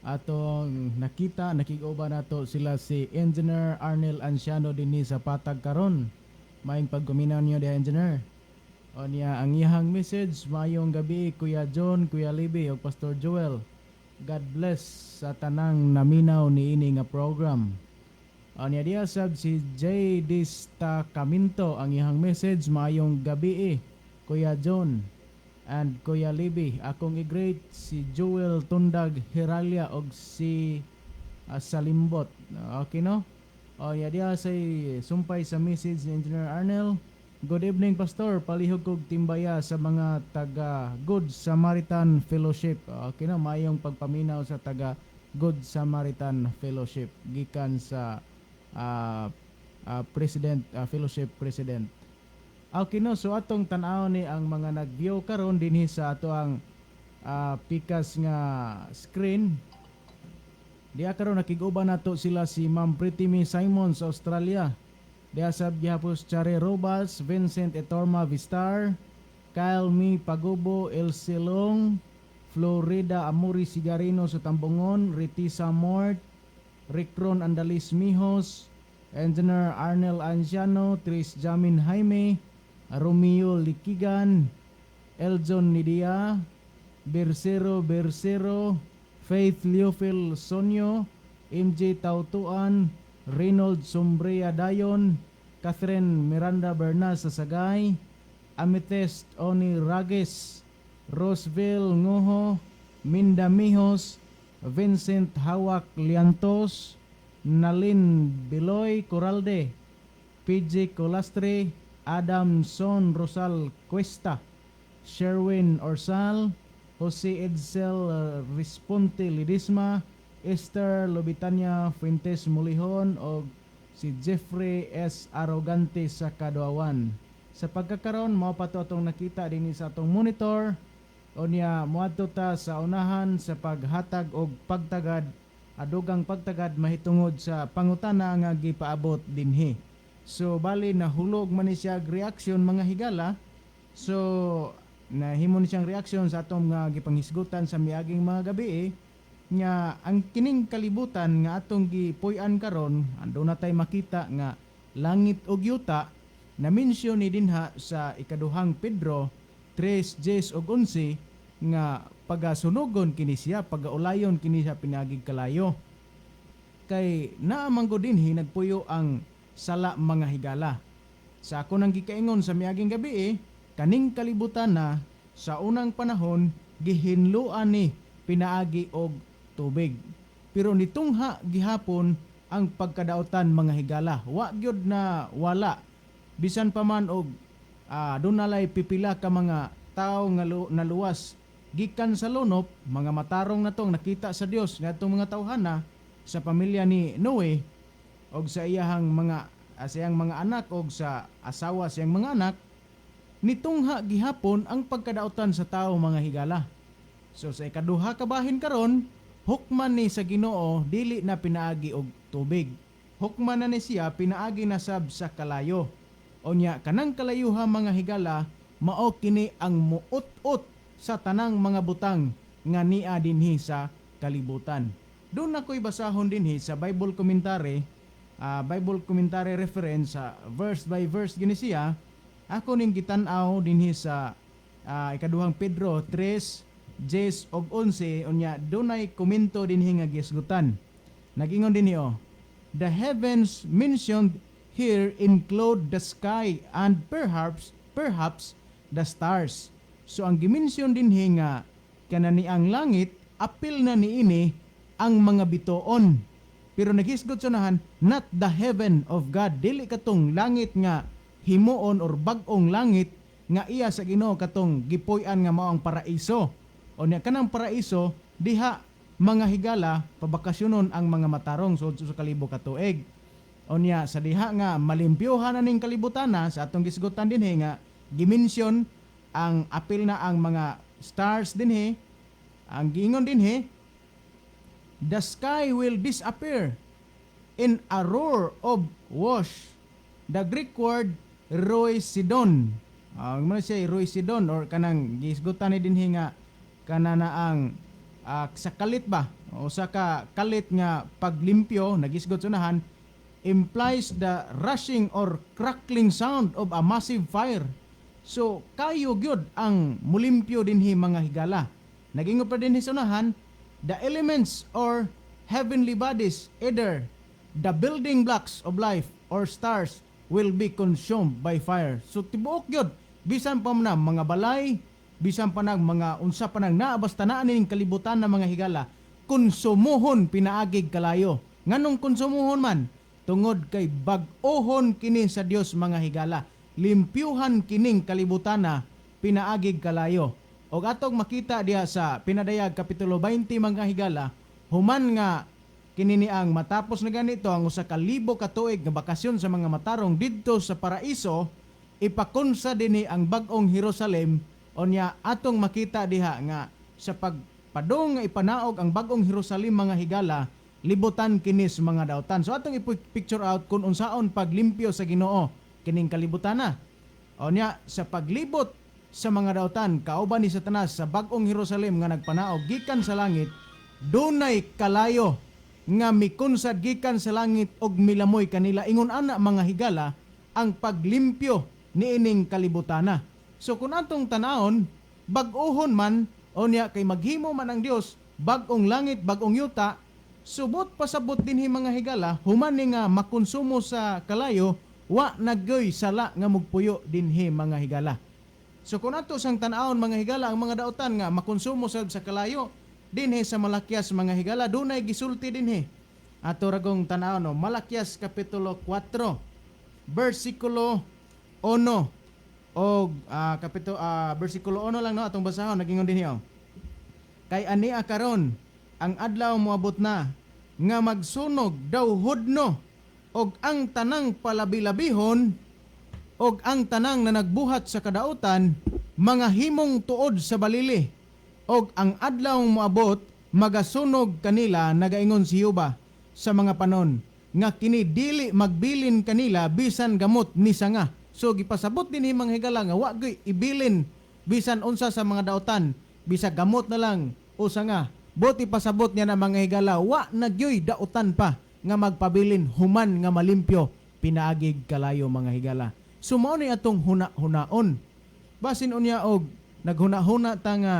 atong nakita, nakig-uban nato sila si Engineer Arnel Anciano dinhi sa Patag karon. Maayong pagkuminaw niyo diha, Engineer. O niya, ang iyahang message, "Maayong gabi, Kuya John, Kuya Libby ug Pastor Joel. God bless sa tanang naminaw niini nga program." O niya, diya sab si J. Destacaminto, ang iyahang message, "Maayong gabi, Kuya John and Kuya Libby. Akong i-greet si Joel Tundag Hiralia og si Salimbot." Okay, no? O niya, diya say sumpay sa message ni Engineer Arnel. "Good evening, Pastor. Palihog kog timbaya sa mga taga Good Samaritan Fellowship." Okay na, maayong pagpaminaw sa taga Good Samaritan Fellowship gikan sa President, Fellowship President. Okay no, so atong tan-aw ni ang mga nag-view karon dinhi sa ato ang pikas nga screen. Diya karon nakig-uban nato sila si Ma'am Pretty Me Simon sa Australia. Diya sab gihapos Chare Robas, Vincent Etorma Vistar, Kyle Mi Pagubo, El Silong, Florida Amuri Sigarino sa Tambongon, Ritisa Mort, Ricron Andalis Mijos, Engineer Arnel Anciano, Tris Jamin Jaime, Romeo Likigan, Eljon Nidia, Bersero Bersero, Faith Leofil Sonyo, MJ Tautuan, Reynold Sombrea Dayon, Catherine Miranda Bernas sa Sagay, Amethyst Oni Rages, Roseville Ngoho, Minda Mijos, Vincent Hawak Liantos, Nalin Biloy Coralde, PJ Colastre, Adam Son Rosal Cuesta, Sherwin Orsal, Jose Edsel Responte Lidisma, Esther Lobitania Fuentes Mulihon o si Jeffrey S. Arrogante sa Kaduawan. Sa pagkakaroon, mao pa to atong nakita dinhi sa atong monitor. O niya, moadto ta sa unahan sa paghatag og pagtagad, adugang pagtagad mahitungod sa pangutana nga gipaabot dinhi. So bali nahulog man ni siya reaction, mga higala. So nahimo ni siyang reaction sa atong nga gipanghisgutan sa miaging mga gabi nga ang kining kalibutan nga atong gipuy-an karon, anduna tay makita nga langit ug yuta, na mensyon ni dinha sa ikaduhang Pedro 3:10 ug 11 nga pagasunugon kini siya, pagaulayon kini siya pinaagig kalayo, kay naa man gud dinhi nagpuyo ang sala, mga higala. Sa ako nang gikaingon sa miaging gabi, kaning kalibutan na sa unang panahon gihinluan ni pinaagi og tubig. Pero nitungha gihapon ang pagkadautan, mga higala. Wa gyud na wala, bisan pa man og dunalay pipila ka mga tao nga naluwas gikan sa lunop, mga matarong na tong nakita sa Dios ngadtong mga tawhana sa pamilya ni Noe og sa iyahang mga sa iyang mga anak og sa asawa sa iyang mga anak, nitungha gihapon ang pagkadautan sa tao, mga higala. So sa ikaduha ka bahin karon, hukman ni sa Ginoo dili na pinaagi og tubig. Hukman na ni siya pinaagi na sab sa kalayo. Unya kanang kalayuha, mga higala, mao kini ang muut-ut sa tanang mga butang nga nia dinhi sa kalibutan. Doon ako'y basahon dinhi sa Bible commentary, Bible commentary reference sa verse by verse gini siya. Ako ning gitan-aw dinhi sa ikaduhang Pedro 3 10 og 11. Unya dunay komento dinhi nga gisgutan. Nagingon dinhi oh, "The heavens mentioned here include the sky and perhaps the stars." So ang gimensyon dinhi nga kanani ang langit, apil na niini ang mga bituon. Pero naghisgot sa unahan, "not the heaven of God," dili katong langit nga himuon or bag-ong langit nga iya sa Ginoo, katong gipuy-an nga mao ang paraiso. O niya kanang paraiso diha, mga higala, pabakasyonon ang mga matarong sud sa kalibo ka tuig. O niya sa diha nga malimpyuhan na ning kalibutan na sa atong gisgutan dinhi nga gimensyon ang apil na ang mga stars dinhi, ang giingon dinhi, "The sky will disappear in a roar of wash." The Greek word roisidon. Ang man siya roisidon or kanang gisgutan ni dinhi nga kana na ang sa kalit ba o sa ka kalit nga paglimpyo, nagisgot sunahan, "implies the rushing or crackling sound of a massive fire." So kayo gyud ang mulimpyo dinhi, mga higala. Nagingon pa dinhi sa unahan, the elements or heavenly bodies, either the building blocks of life or stars, will be consumed by fire. So tibuok gyud, bisan pa man na mga balay, bisan pa nang mga unsa pa nang naa, basta naa ning kalibutan ng mga higala, konsumuhon pinaagig kalayo. Nganong konsumuhon man? Tungod kay bag-ohon kini sa Dios, mga higala. Limpyuhan kining kalibutana pinaagig kalayo. Og atong makita diha sa Pinadayag kapitulo 20, mga higala, human nga kini ni ang matapos na ganito ang 1,000 ka tuig nga bakasyon sa mga matarong didto sa paraiso, ipakunsa dinhi ang bag-ong Jerusalem. Unya atong makita diha nga sa pagpadong nga ipanaog ang bag-ong Jerusalem, mga higala, libutan kini sa mga dautan. So atong i-picture out kung unsaon paglimpyo sa Ginoo kining kalibutan na. Unya sa paglibot sa mga dautan kauban ni Satanas sa bag-ong Jerusalem nga nagpanaog gikan sa langit, dunay kalayo nga mikunsad gikan sa langit og milamoy kanila. Ingon ana, mga higala, ang paglimpyo niining kalibutana. So kung atong tanawon, bag-ohon man, unya kay maghimo man ang Dios bag-ong langit, bag-ong yuta, subot pasabot dinhi, mga higala, human ni nga makonsumo sa kalayo, wa nagyoy sala nga mugpuyo dinhi, mga higala. So kung ato sang tan-awon, mga higala, ang mga dautan nga makonsumo sa kalayo dinhi sa Malakias, mga higala, dunay gisulti dinhi. Ato ragong tan-awon, no? Malakias kapitulo 4 bersikulo 1 og kapitulo bersikulo 1 lang, no, atong basahon. Nagingon dinhi, oh. Kay ania karon ang adlaw moabot na nga magsunog daw hudno og ang tanang palabilabihon og ang tanang na nagbuhat sa kadautan mga himong tuod sa balili, og ang adlaw moabot magasunog kanila, nagaingon si Jehova sa mga panon, nga kini dili magbilin kanila bisan gamot ni sanga. So gipasabot dinhi, mga higala, nga wa gyud ibilin bisan unsa sa mga dautan, bisag gamot na lang o sanga. Buot ipasabot niya na, mga higala, wa na gyoy dautan pa nga magpabilin human nga malimpyo pinaagig kalayo, mga higala. So mao ni atong huna-hunaon. Basin unya og naghuna-huna ta nga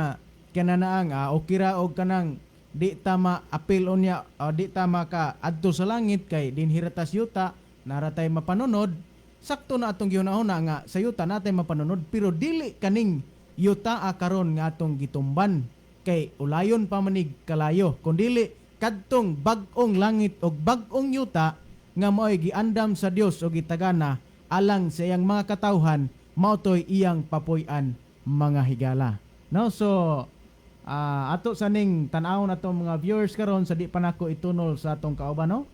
kananaang okay ra og kanang di ta maapil unya, di ta maka adto sa langit kay dinhi ra tas yuta, naratay mapanunod. Sakto na atong gihuna-huna nga sa yuta natay mapanunod, pero dili kaning yuta karon nga atong gitumban kay ulayon pa manig kalayo, kundili kadtong bag-ong langit og bag-ong yuta nga mao'y giandam sa Dios og gitagana alang sa iyang mga katawhan, mao to'y iyang papuy-an, mga higala, no? So ato sa ning tan-awon atong mga viewers karon sa di pa nako itunol sa atong kauban, no?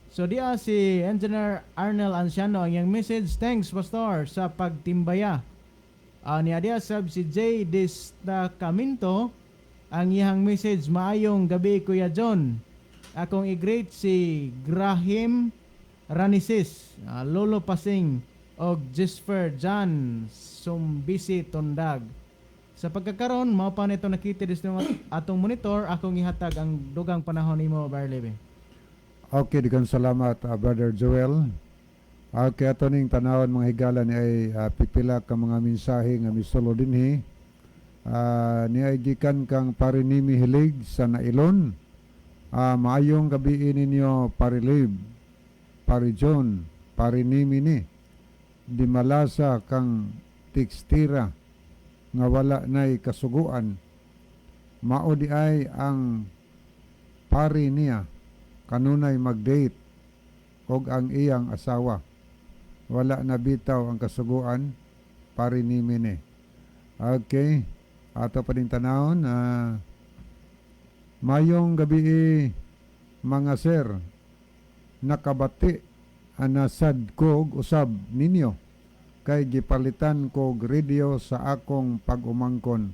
So diya si Engineer Arnel Anciano, ang iyang message, "Thanks, Pastor, sa pagtimbaya." Niya diya sab si J Destacaminto, ang iyang message, "Maayong gabi, Kuya John. Akong i-greet si Graham Ranisis, Lolo Pasing og Jesper John Sumbisi Tundag." Sa pagkakaron, mao pa nito nakita dito atong monitor, akong ihatag ang dugang panahon nimo, Barley. Okay, daghang salamat, Brother Joel. Okay, ato ning tanawon, mga higala, ni ay pipila ka mga mensahe nga misulo dinhi. Ni ay gikan kang Parinimi Hilig sa Nailon. "Maayong gabi ninyo, Pare Liv, Pare John, Parinimi ni. Di malasa kang tekstira nga wala nay kasuguan. Mao di ay ang pari niya kanunay mag-date og ang iyang asawa. Wala na bitaw ang kasuguan, Parinimi ni." Okay. Ato pa din tanawon. "Mayong gabi, mga sir. Nakabati anasad ko og usab ninyo kay gipalitan ko og radio sa akong pag-umangkon.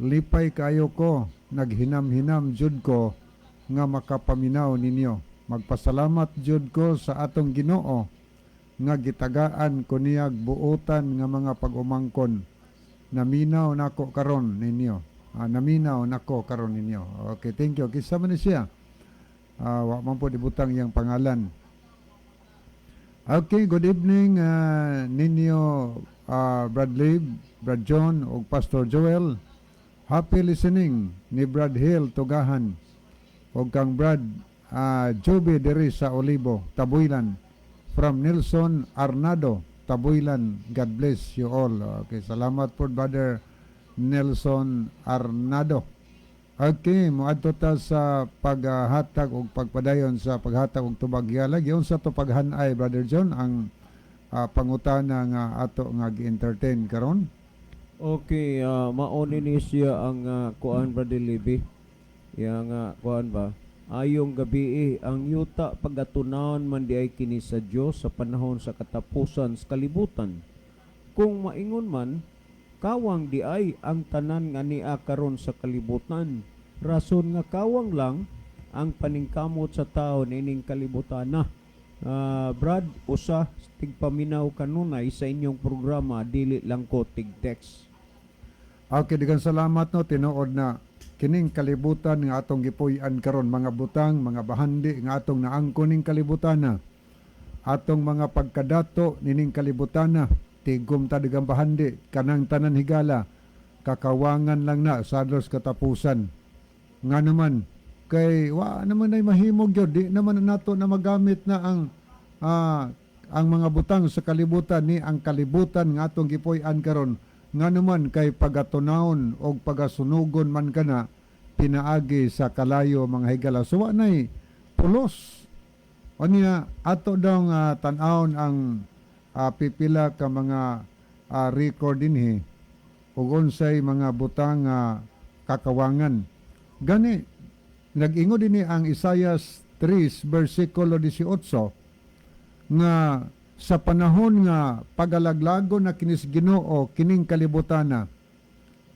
Lipay kayo ko, naghinam-hinam jud ko nga makapaminaw ninyo. Magpasalamat jud ko sa atong Ginoo nga gitagaan ko niyag buotan nga mga pag-umangkon. Naminaw nako karon ninyo. Naminaw nako karon ninyo." Okay, thank you. Kinsa man ni siya? Wa man po ibutang iyang pangalan. Okay, good evening ninyo. Brad Lib, Brad John ug Pastor Joel. Happy listening ni Brad Hill Tugahan ug kang Brad Joby diri sa Olibo, Tabuilan, from Nelson Arnado, Tabuilan. God bless you all. Okay, salamat po, Brother Nelson Arnado. Okay, moadto ta sa paghatag og pagpadayon sa paghatag og tubag gialag. Yung sa to paghanay, Brother John, ang pangutana nga ato nga gi-entertain karon. Okay, mao ni siya ang kuan, Brother Libby. Ya nga kuan ba? Ayong gabi, ang yuta pagatunaon man di ay kini sa Dios sa panahon sa katapusan sa kalibutan. Kung maingon man, kawang di ay ang tanan nga nia karon sa kalibutan. Rason nga kawang lang ang paningkamot sa tao niining kalibutan na. Brad, usa tigpaminaw kanunay sa inyong programa, dili lang ko tig-text. Okay, daghang salamat, no. Tinuod na kining kalibutan nga atong gipuy-an karon, mga butang, mga bahandi nga atong naangkon ning kalibutan na. Atong mga pagkadato nining kalibutan na, tigom ta daghang bahandi, kanang tanan, higala, kakawangan lang na sa adlaw sa katapusan. Nga naman kay wa naman ay mahimog gyud, di naman na nato na magamit na ang mga butang sa kalibutan ni ang kalibutan nga atong gipuy-an karon, nga naman kay pagatunawon og pagasunugon man kana pinaagi sa kalayo, mga higala. So wa nay pulos. Unya ato daw nga tan-awon ang pipila ka mga record dinhi ug unsay mga butang nga kakawangan. Gani nag-ingon dinhi ang Isaiah 3 versikulo 18 nga sa panahon nga pagalaglago na kinis Ginoo kining kalibutana,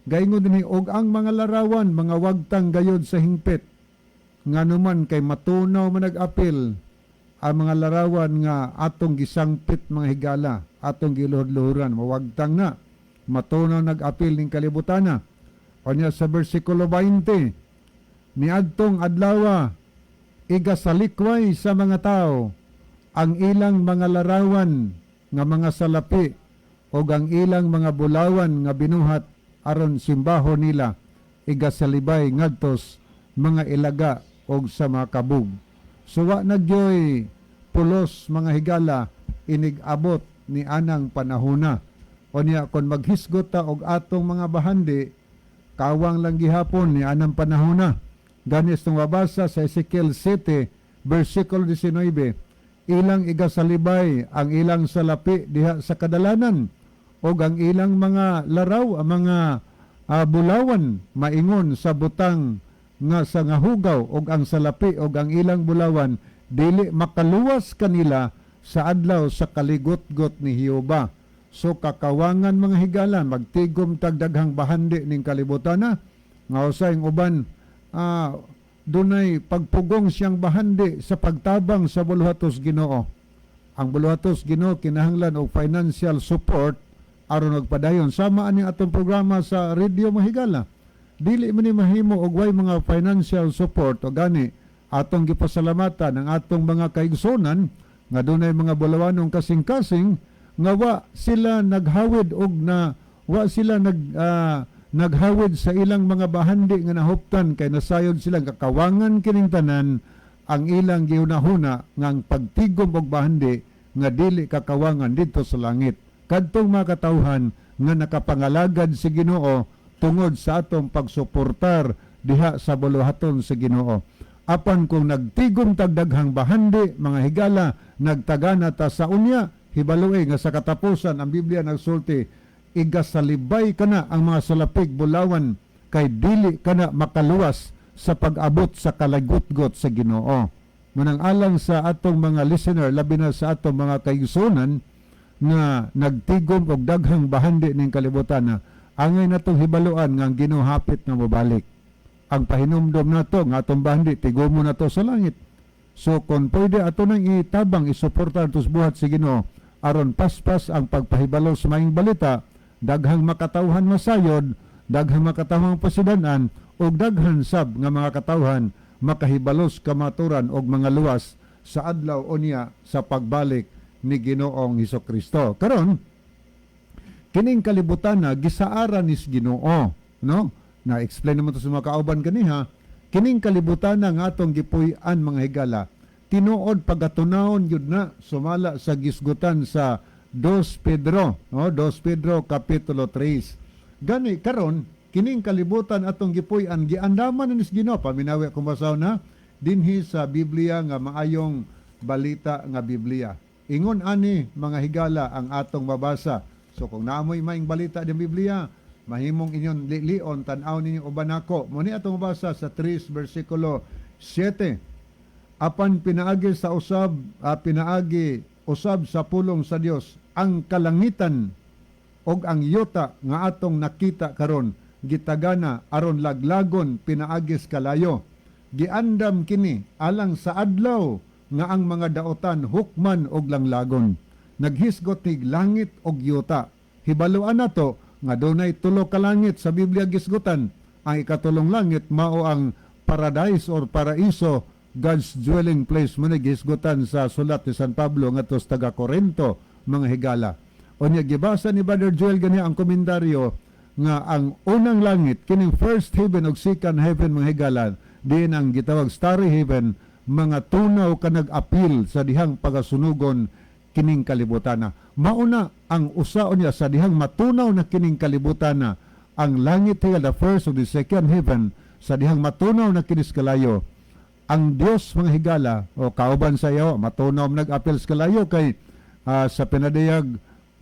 gaingon dinhi, og ang mga larawan mga wagtang gayod sa hingpit, nganuman kay matunaw man nag-apil ang mga larawan nga atong gisangpit, mga higala, atong giluhod-luhuran, mawagtang na, matunaw nag-apil ning kalibutana. Unya sa versikulo 20, niadtong adlawa igasalikway sa mga tao ang ilang mga larawan nga mga salapi o ang ilang mga bulawan nga binuhat aron simbaho nila, igasalibay ngadtos mga ilaga og sa mga kabug. So wa na gyoy pulos, mga higala, inig abot ni anang panahona. Unya kon maghisgot ta og atong mga bahandi, kawang lang gihapon ni anang panahona. Ganis itong mabasa sa Ezekiel 7 versikulo 19, ilang igasalibay ang ilang salapi diha sa kadalanan og ang ilang mga laraw, ang mga bulawan maingon sa butang nga sa nga hugaw, og ang salapi og ang ilang bulawan dili makaluwas kanila sa adlaw sa kaligotgot ni Jehova. So kakawangan, mga higala, magtigom tag daghang bahandi ning kalibutan na nga usay ang uban dunay pagpugong siyang bahandi sa pagtabang sa buluhatos Ginoo. Ang buluhatos Ginoo kinahanglan og financial support aron magpadayon. Sama ani atong programa sa radio, mahigala. Dili man ni mahimo og way mga financial support, o gani atong gipasalamatan ang atong mga kaigsonan nga dunay mga bulawanong kasing-kasing nga wa sila naghawid og na wa sila naghawid sa ilang mga bahandi nga nahuptan kay nasayod silang kakawangan kining tanan. Ang ilang gihunahuna nga ang pagtigom og bahandi nga dili kakawangan didto sa langit. Kadtong mga katawhan nga nakapangalagad si Ginoo tungod sa atong pagsuportar diha sa buluhaton sa Ginoo. Apan kung nagtigom tag daghang bahandi, mga higala, nagtagana ta sa unya, hibaloi nga sa katapusan, ang Biblia nagsulti, igasalibay kana ang mga salapig bulawan kay dili kana makaluwas sa pag-abot sa kalagutgot sa Ginoo. Manang alang sa atong mga listener, labi na sa atong mga kaigsunan nga nagtigom og daghang bahandi ning kalibutan na angay natong hibaluan nga ang Ginoo hapit na mobalik. Ang pahinumdom nato nga atong bahandi tigomo nato sa langit. So kung pwede, ato nang itabang, isuportar tos buhat si Ginoo aron paspas ang pagpahibalo sa maayong balita, daghang makatawhan masayod, daghang makatawhan pasidanan ug daghan sab nga mga katawhan makahibalos kamaturan og mga luwas sa adlaw unya sa pagbalik ni Ginoong Hesus Kristo. Karon, Kining kalibutan na gisaaran nis Ginoo, no? Na-explain naman to sa mga kauban kaniha. Kining kalibutan na nga atong gipuy-an, mga higala, tinuod pagatunawon yun na sumala sa gisgutan sa 2 Pedro, no? 2 Pedro kapitulo 3. Gani karon kining kalibutan atong gipuy-an, giandaman na nis Ginoo. Paminawi akong basaw na dinhi sa Biblia nga Maayong Balita nga Biblia. Ingon ani, mga higala, ang atong mabasa. So kung naamoy Maayong Balita ng Biblia, mahimong inyon lilion, tan-aw ninyo uban nako. Mo ni atong mabasa sa 3 bersikulo 7. Apan pinaagi sa usab, pinaagi usab sa pulong sa Dios, ang kalangitan og ang yuta nga atong nakita karon gitagana aron laglagon pinaagis kalayo. Giandam kini alang sa adlaw nga ang mga daotan hukman og langlagon. Naghisgot nig langit og yuta. Hibaluan nato nga dunay tulo ka langit sa Biblia gisgutan. Ang ikatulong langit mao ang paradise or paraiso, God's dwelling place, mo ni gisgutan sa sulat ni San Pablo ngadto sa taga Corinto, mga higala. Unya gibasa ni Brother Joel gani ang komentaryo nga ang unang langit, kining first heaven ug second heaven, mga higala, diin ang gitawag starry heaven, mga tunaw ka nag-apil sa dihang pagasunugon kining kalibutana. Mauna ang usaon niya sa dihang matunaw na kining kalibutana, ang langit higala, the first ug the second heaven, sa dihang matunaw na kinis kalayo. Ang Dios, mga higala, o kauban sa iyo, matunaw nag-apil sa kalayo kay sa Pinadayag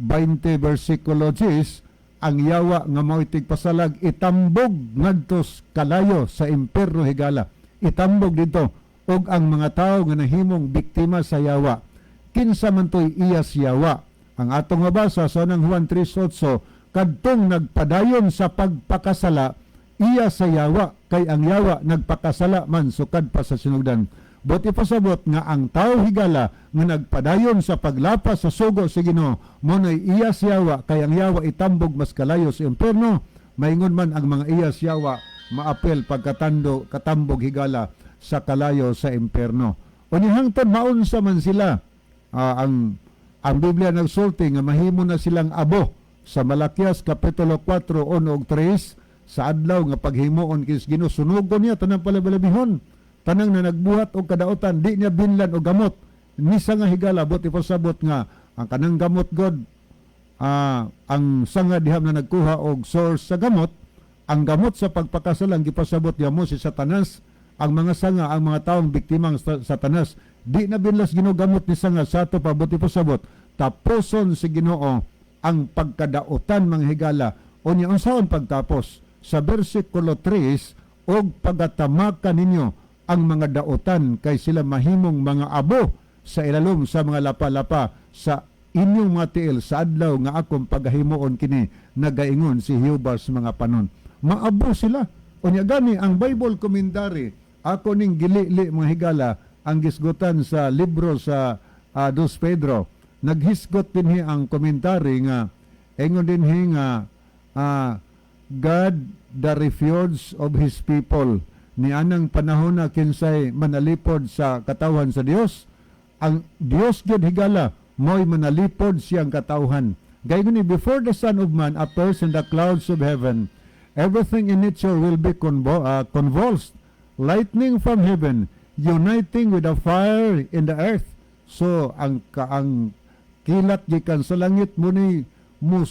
20 versikulo 10, ang yawa nga mao'y tigpasalag itambog ngadto sa kalayo sa impierno, higala. Itambog dito og ang mga tawo nga nahimong biktima sa yawa. Kinsa man to'y iya sa yawa? Ang atong mabasa sa unang Juan 3:8, kadtong nagpadayon sa pagpakasala, iya sa yawa, kay ang yawa nagpakasala man sukad pa sa sinugdan. Buot ipasabot nga ang tao, higala, nga nagpadayon sa paglapas sa sugo sa Ginoo, mo na'y iya sa yawa, kay ang yawa itambog mas kalayo sa impierno. Maingon man ang mga iya sa yawa maapel pagkatando katambog, higala, sa kalayo sa impierno. Unya hangtod maunsa man sila, ang Biblia nagsulti nga mahimo na silang abo sa Malakias kapitulo 4, 1 ug 3, sa adlaw nga paghimuon kis Ginoo, sunugon niya tanang palabalabihon, tanang na nagbuhat og kadautan, di niya binlan og gamot nisa nga, higala. Buot ipasabot nga ang kanang gamot god, ang sanga diham na nagkuha og source sa gamot, ang gamot sa pagpakasalang gipasabot niya mo si Satanas. Ang mga sanga, ang mga taong biktimang Satanas, di na binlas Ginoo gamot ni sanga sa ato pa. Buot ipasabot tapuson si Ginoo ang pagkadautan, mga higala. Unya unsaon pagtapos? Sa bersikulo 3, og pagatamaka ninyo ang mga dautan kay sila mahimong mga abo sa ilalom sa mga lapa-lapa sa inyong mga tiil sa adlaw nga akong pagahimuon kini, nagaingon si Jehova sa mga panon. Maabo sila. Unya gani ang Bible commentary, ako ning gilili, mga higala, ang gisgutan sa libro sa Dos Pedro. Naghisgot dinhi ang commentary nga ingon dinhi nga God the refuge of His people. Ni anang panahon na kinsay manalipod sa katawhan sa Dios? Ang Dios gyud, higala, mo'y manalipod siyang katawhan. Gayon ni before the Son of Man appears in the clouds of heaven, everything in nature will be convulsed, lightning from heaven uniting with the fire in the earth. So ang kilat gikan sa langit mo ni mo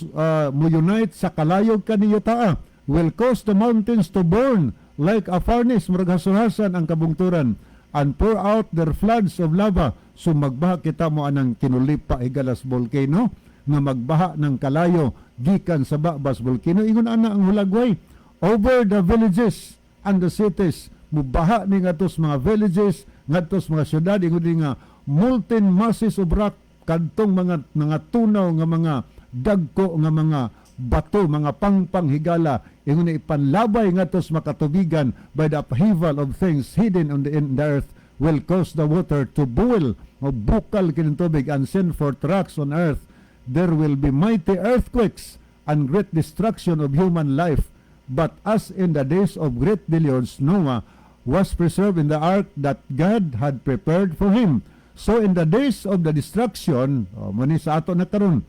unite sa kalayog kaniyo taa, will cause the mountains to burn like a furnace, murag hasulhasan ang kabungturan, and pour out their floods of lava. So magbaha kita mo anang kinulipa, higalas, volcano nga magbaha ng kalayo gikan sa babas volcano. Ingon ana ang hulagway over the villages and the cities. Mubaha ni ngadtos mga villages, ngadtos mga syudad. Ingon ni nga molten masses of rock, kadtong mga tunaw nga mga dagko nga mga bato, mga pangpang, higala. Ingon ni ipanlabay ngadtos makatubigan by the upheaval of things hidden on the in the earth will cause the water to boil, mabukal kining tubig, and send forth rocks on earth. There will be mighty earthquakes and great destruction of human life. But as in the days of great deluge Noah was preserved in the ark that God had prepared for him, so in the days of the destruction, oh, mani sa ato na karon.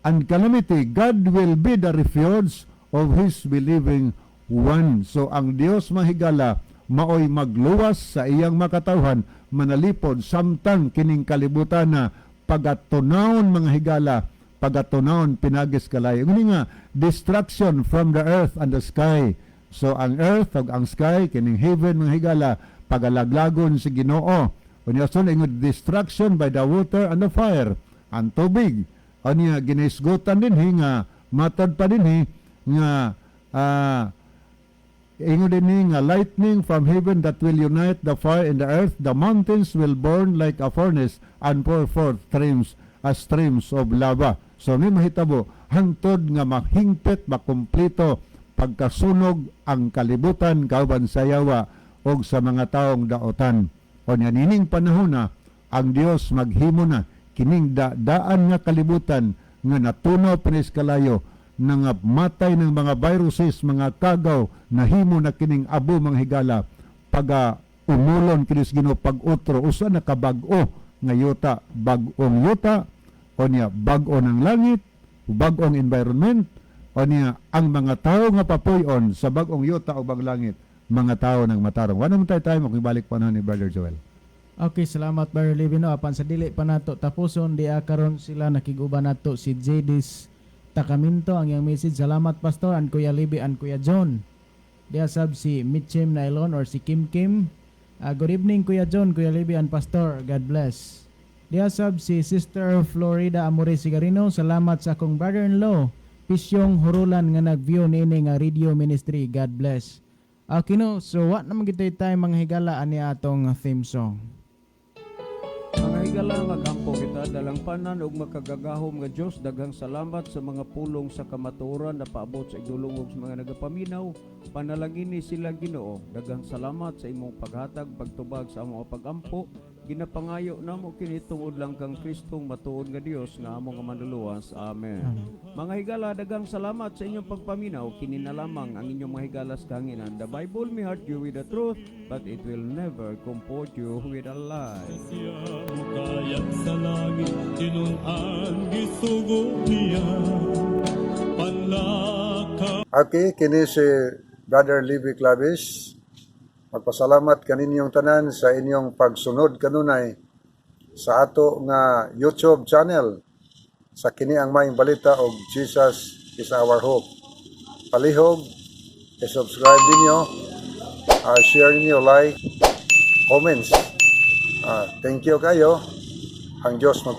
and calamity, God will be the refuge of His believing one. So ang Dios, mahigala, maoy magluwas sa iyang makatawhan manalipod samtang kining kalibutan na pagatunawon, mga higala, pagatunawon pinagis kalayo. Nguni nga destruction from the earth and the sky. So ang earth ug ang sky, kining heaven, mga higala, pagalaglagon si Ginoo. Unya son ingon destruction by the water and the fire, ang tubig. Unya ginisgutan dinhi nga matod pa dinhi nga ingon dinhi nga lightning from heaven that will unite the fire in the earth, the mountains will burn like a furnace and pour forth streams as streams of lava. So ni mahitabo hangtod nga mahingpit, makumpleto pagkasunog ang kalibutan kauban sa yawa og sa mga taong daotan. O nya nining panahon na ang Dios maghimo na kining daan nga kalibutan nga natunaw pinis kalayo, nga matay ng mga viruses, mga kagaw, nahimo na kining abo, mga higala, paga umulon kinis Ginoo pag otro usa na kabag-o nga yuta, bag-ong yuta, o niya bag-o ng langit, bag-ong environment. O niya ang mga tao nga papuyon sa bag-ong yuta o bag langit, mga tao ng matarong. Wala man tayo tayo makibalik panahon ni Brother Joel. Okay, salamat, Brother Livino. Apan sa dili pa nato tapuson di karon sila nakiguban nato si Jadis Takaminto, ang iyang message: "Salamat, Pastor and Kuya Libby and Kuya John." Diya sab si Mitchim Nylon or si Kim Kim. "Good evening, Kuya John, Kuya Libby and Pastor. God bless." Diya sab si Sister Florida Amore Sigarino, "Salamat sa akong brother-in-law, Pisyong Hurulan, nga nag-view niini nga radio ministry. God bless." Okay no, so wa naman kita tayo, mga higala, ani atong theme song. Mga higala, magampo kita. Dalangpanan ug makagagahom nga Dios, daghang salamat sa mga pulong sa kamatuoran na paabot sa igdulong sa mga nagapaminaw. Panalangini sila, Ginoo. Daghang salamat sa imong paghatag, pagtubag sa among pagampo. Ginapangayo namo kini tungod lang kang Kristong matuod nga Dios nga among nga manluluwas. Amen. Mga higala, daghang salamat sa inyong pagpaminaw. Kini na lamang ang inyong mga higalas kahanginan. The Bible may hurt you with the truth, but it will never comfort you with a lie. Siya mukayag sa langit, tinun-an gisugo niya panlakaw. Okay, kini si Brother Libby Clavis. Magpasalamat kaninyong tanan sa inyong pagsunod kanunay sa ato nga YouTube channel sa Kini ang Maayong Balita og Jesus is Our Hope. Palihog, i-subscribe ninyo, share ninyo, like, comments. Thank you kayo. Ang Diyos mag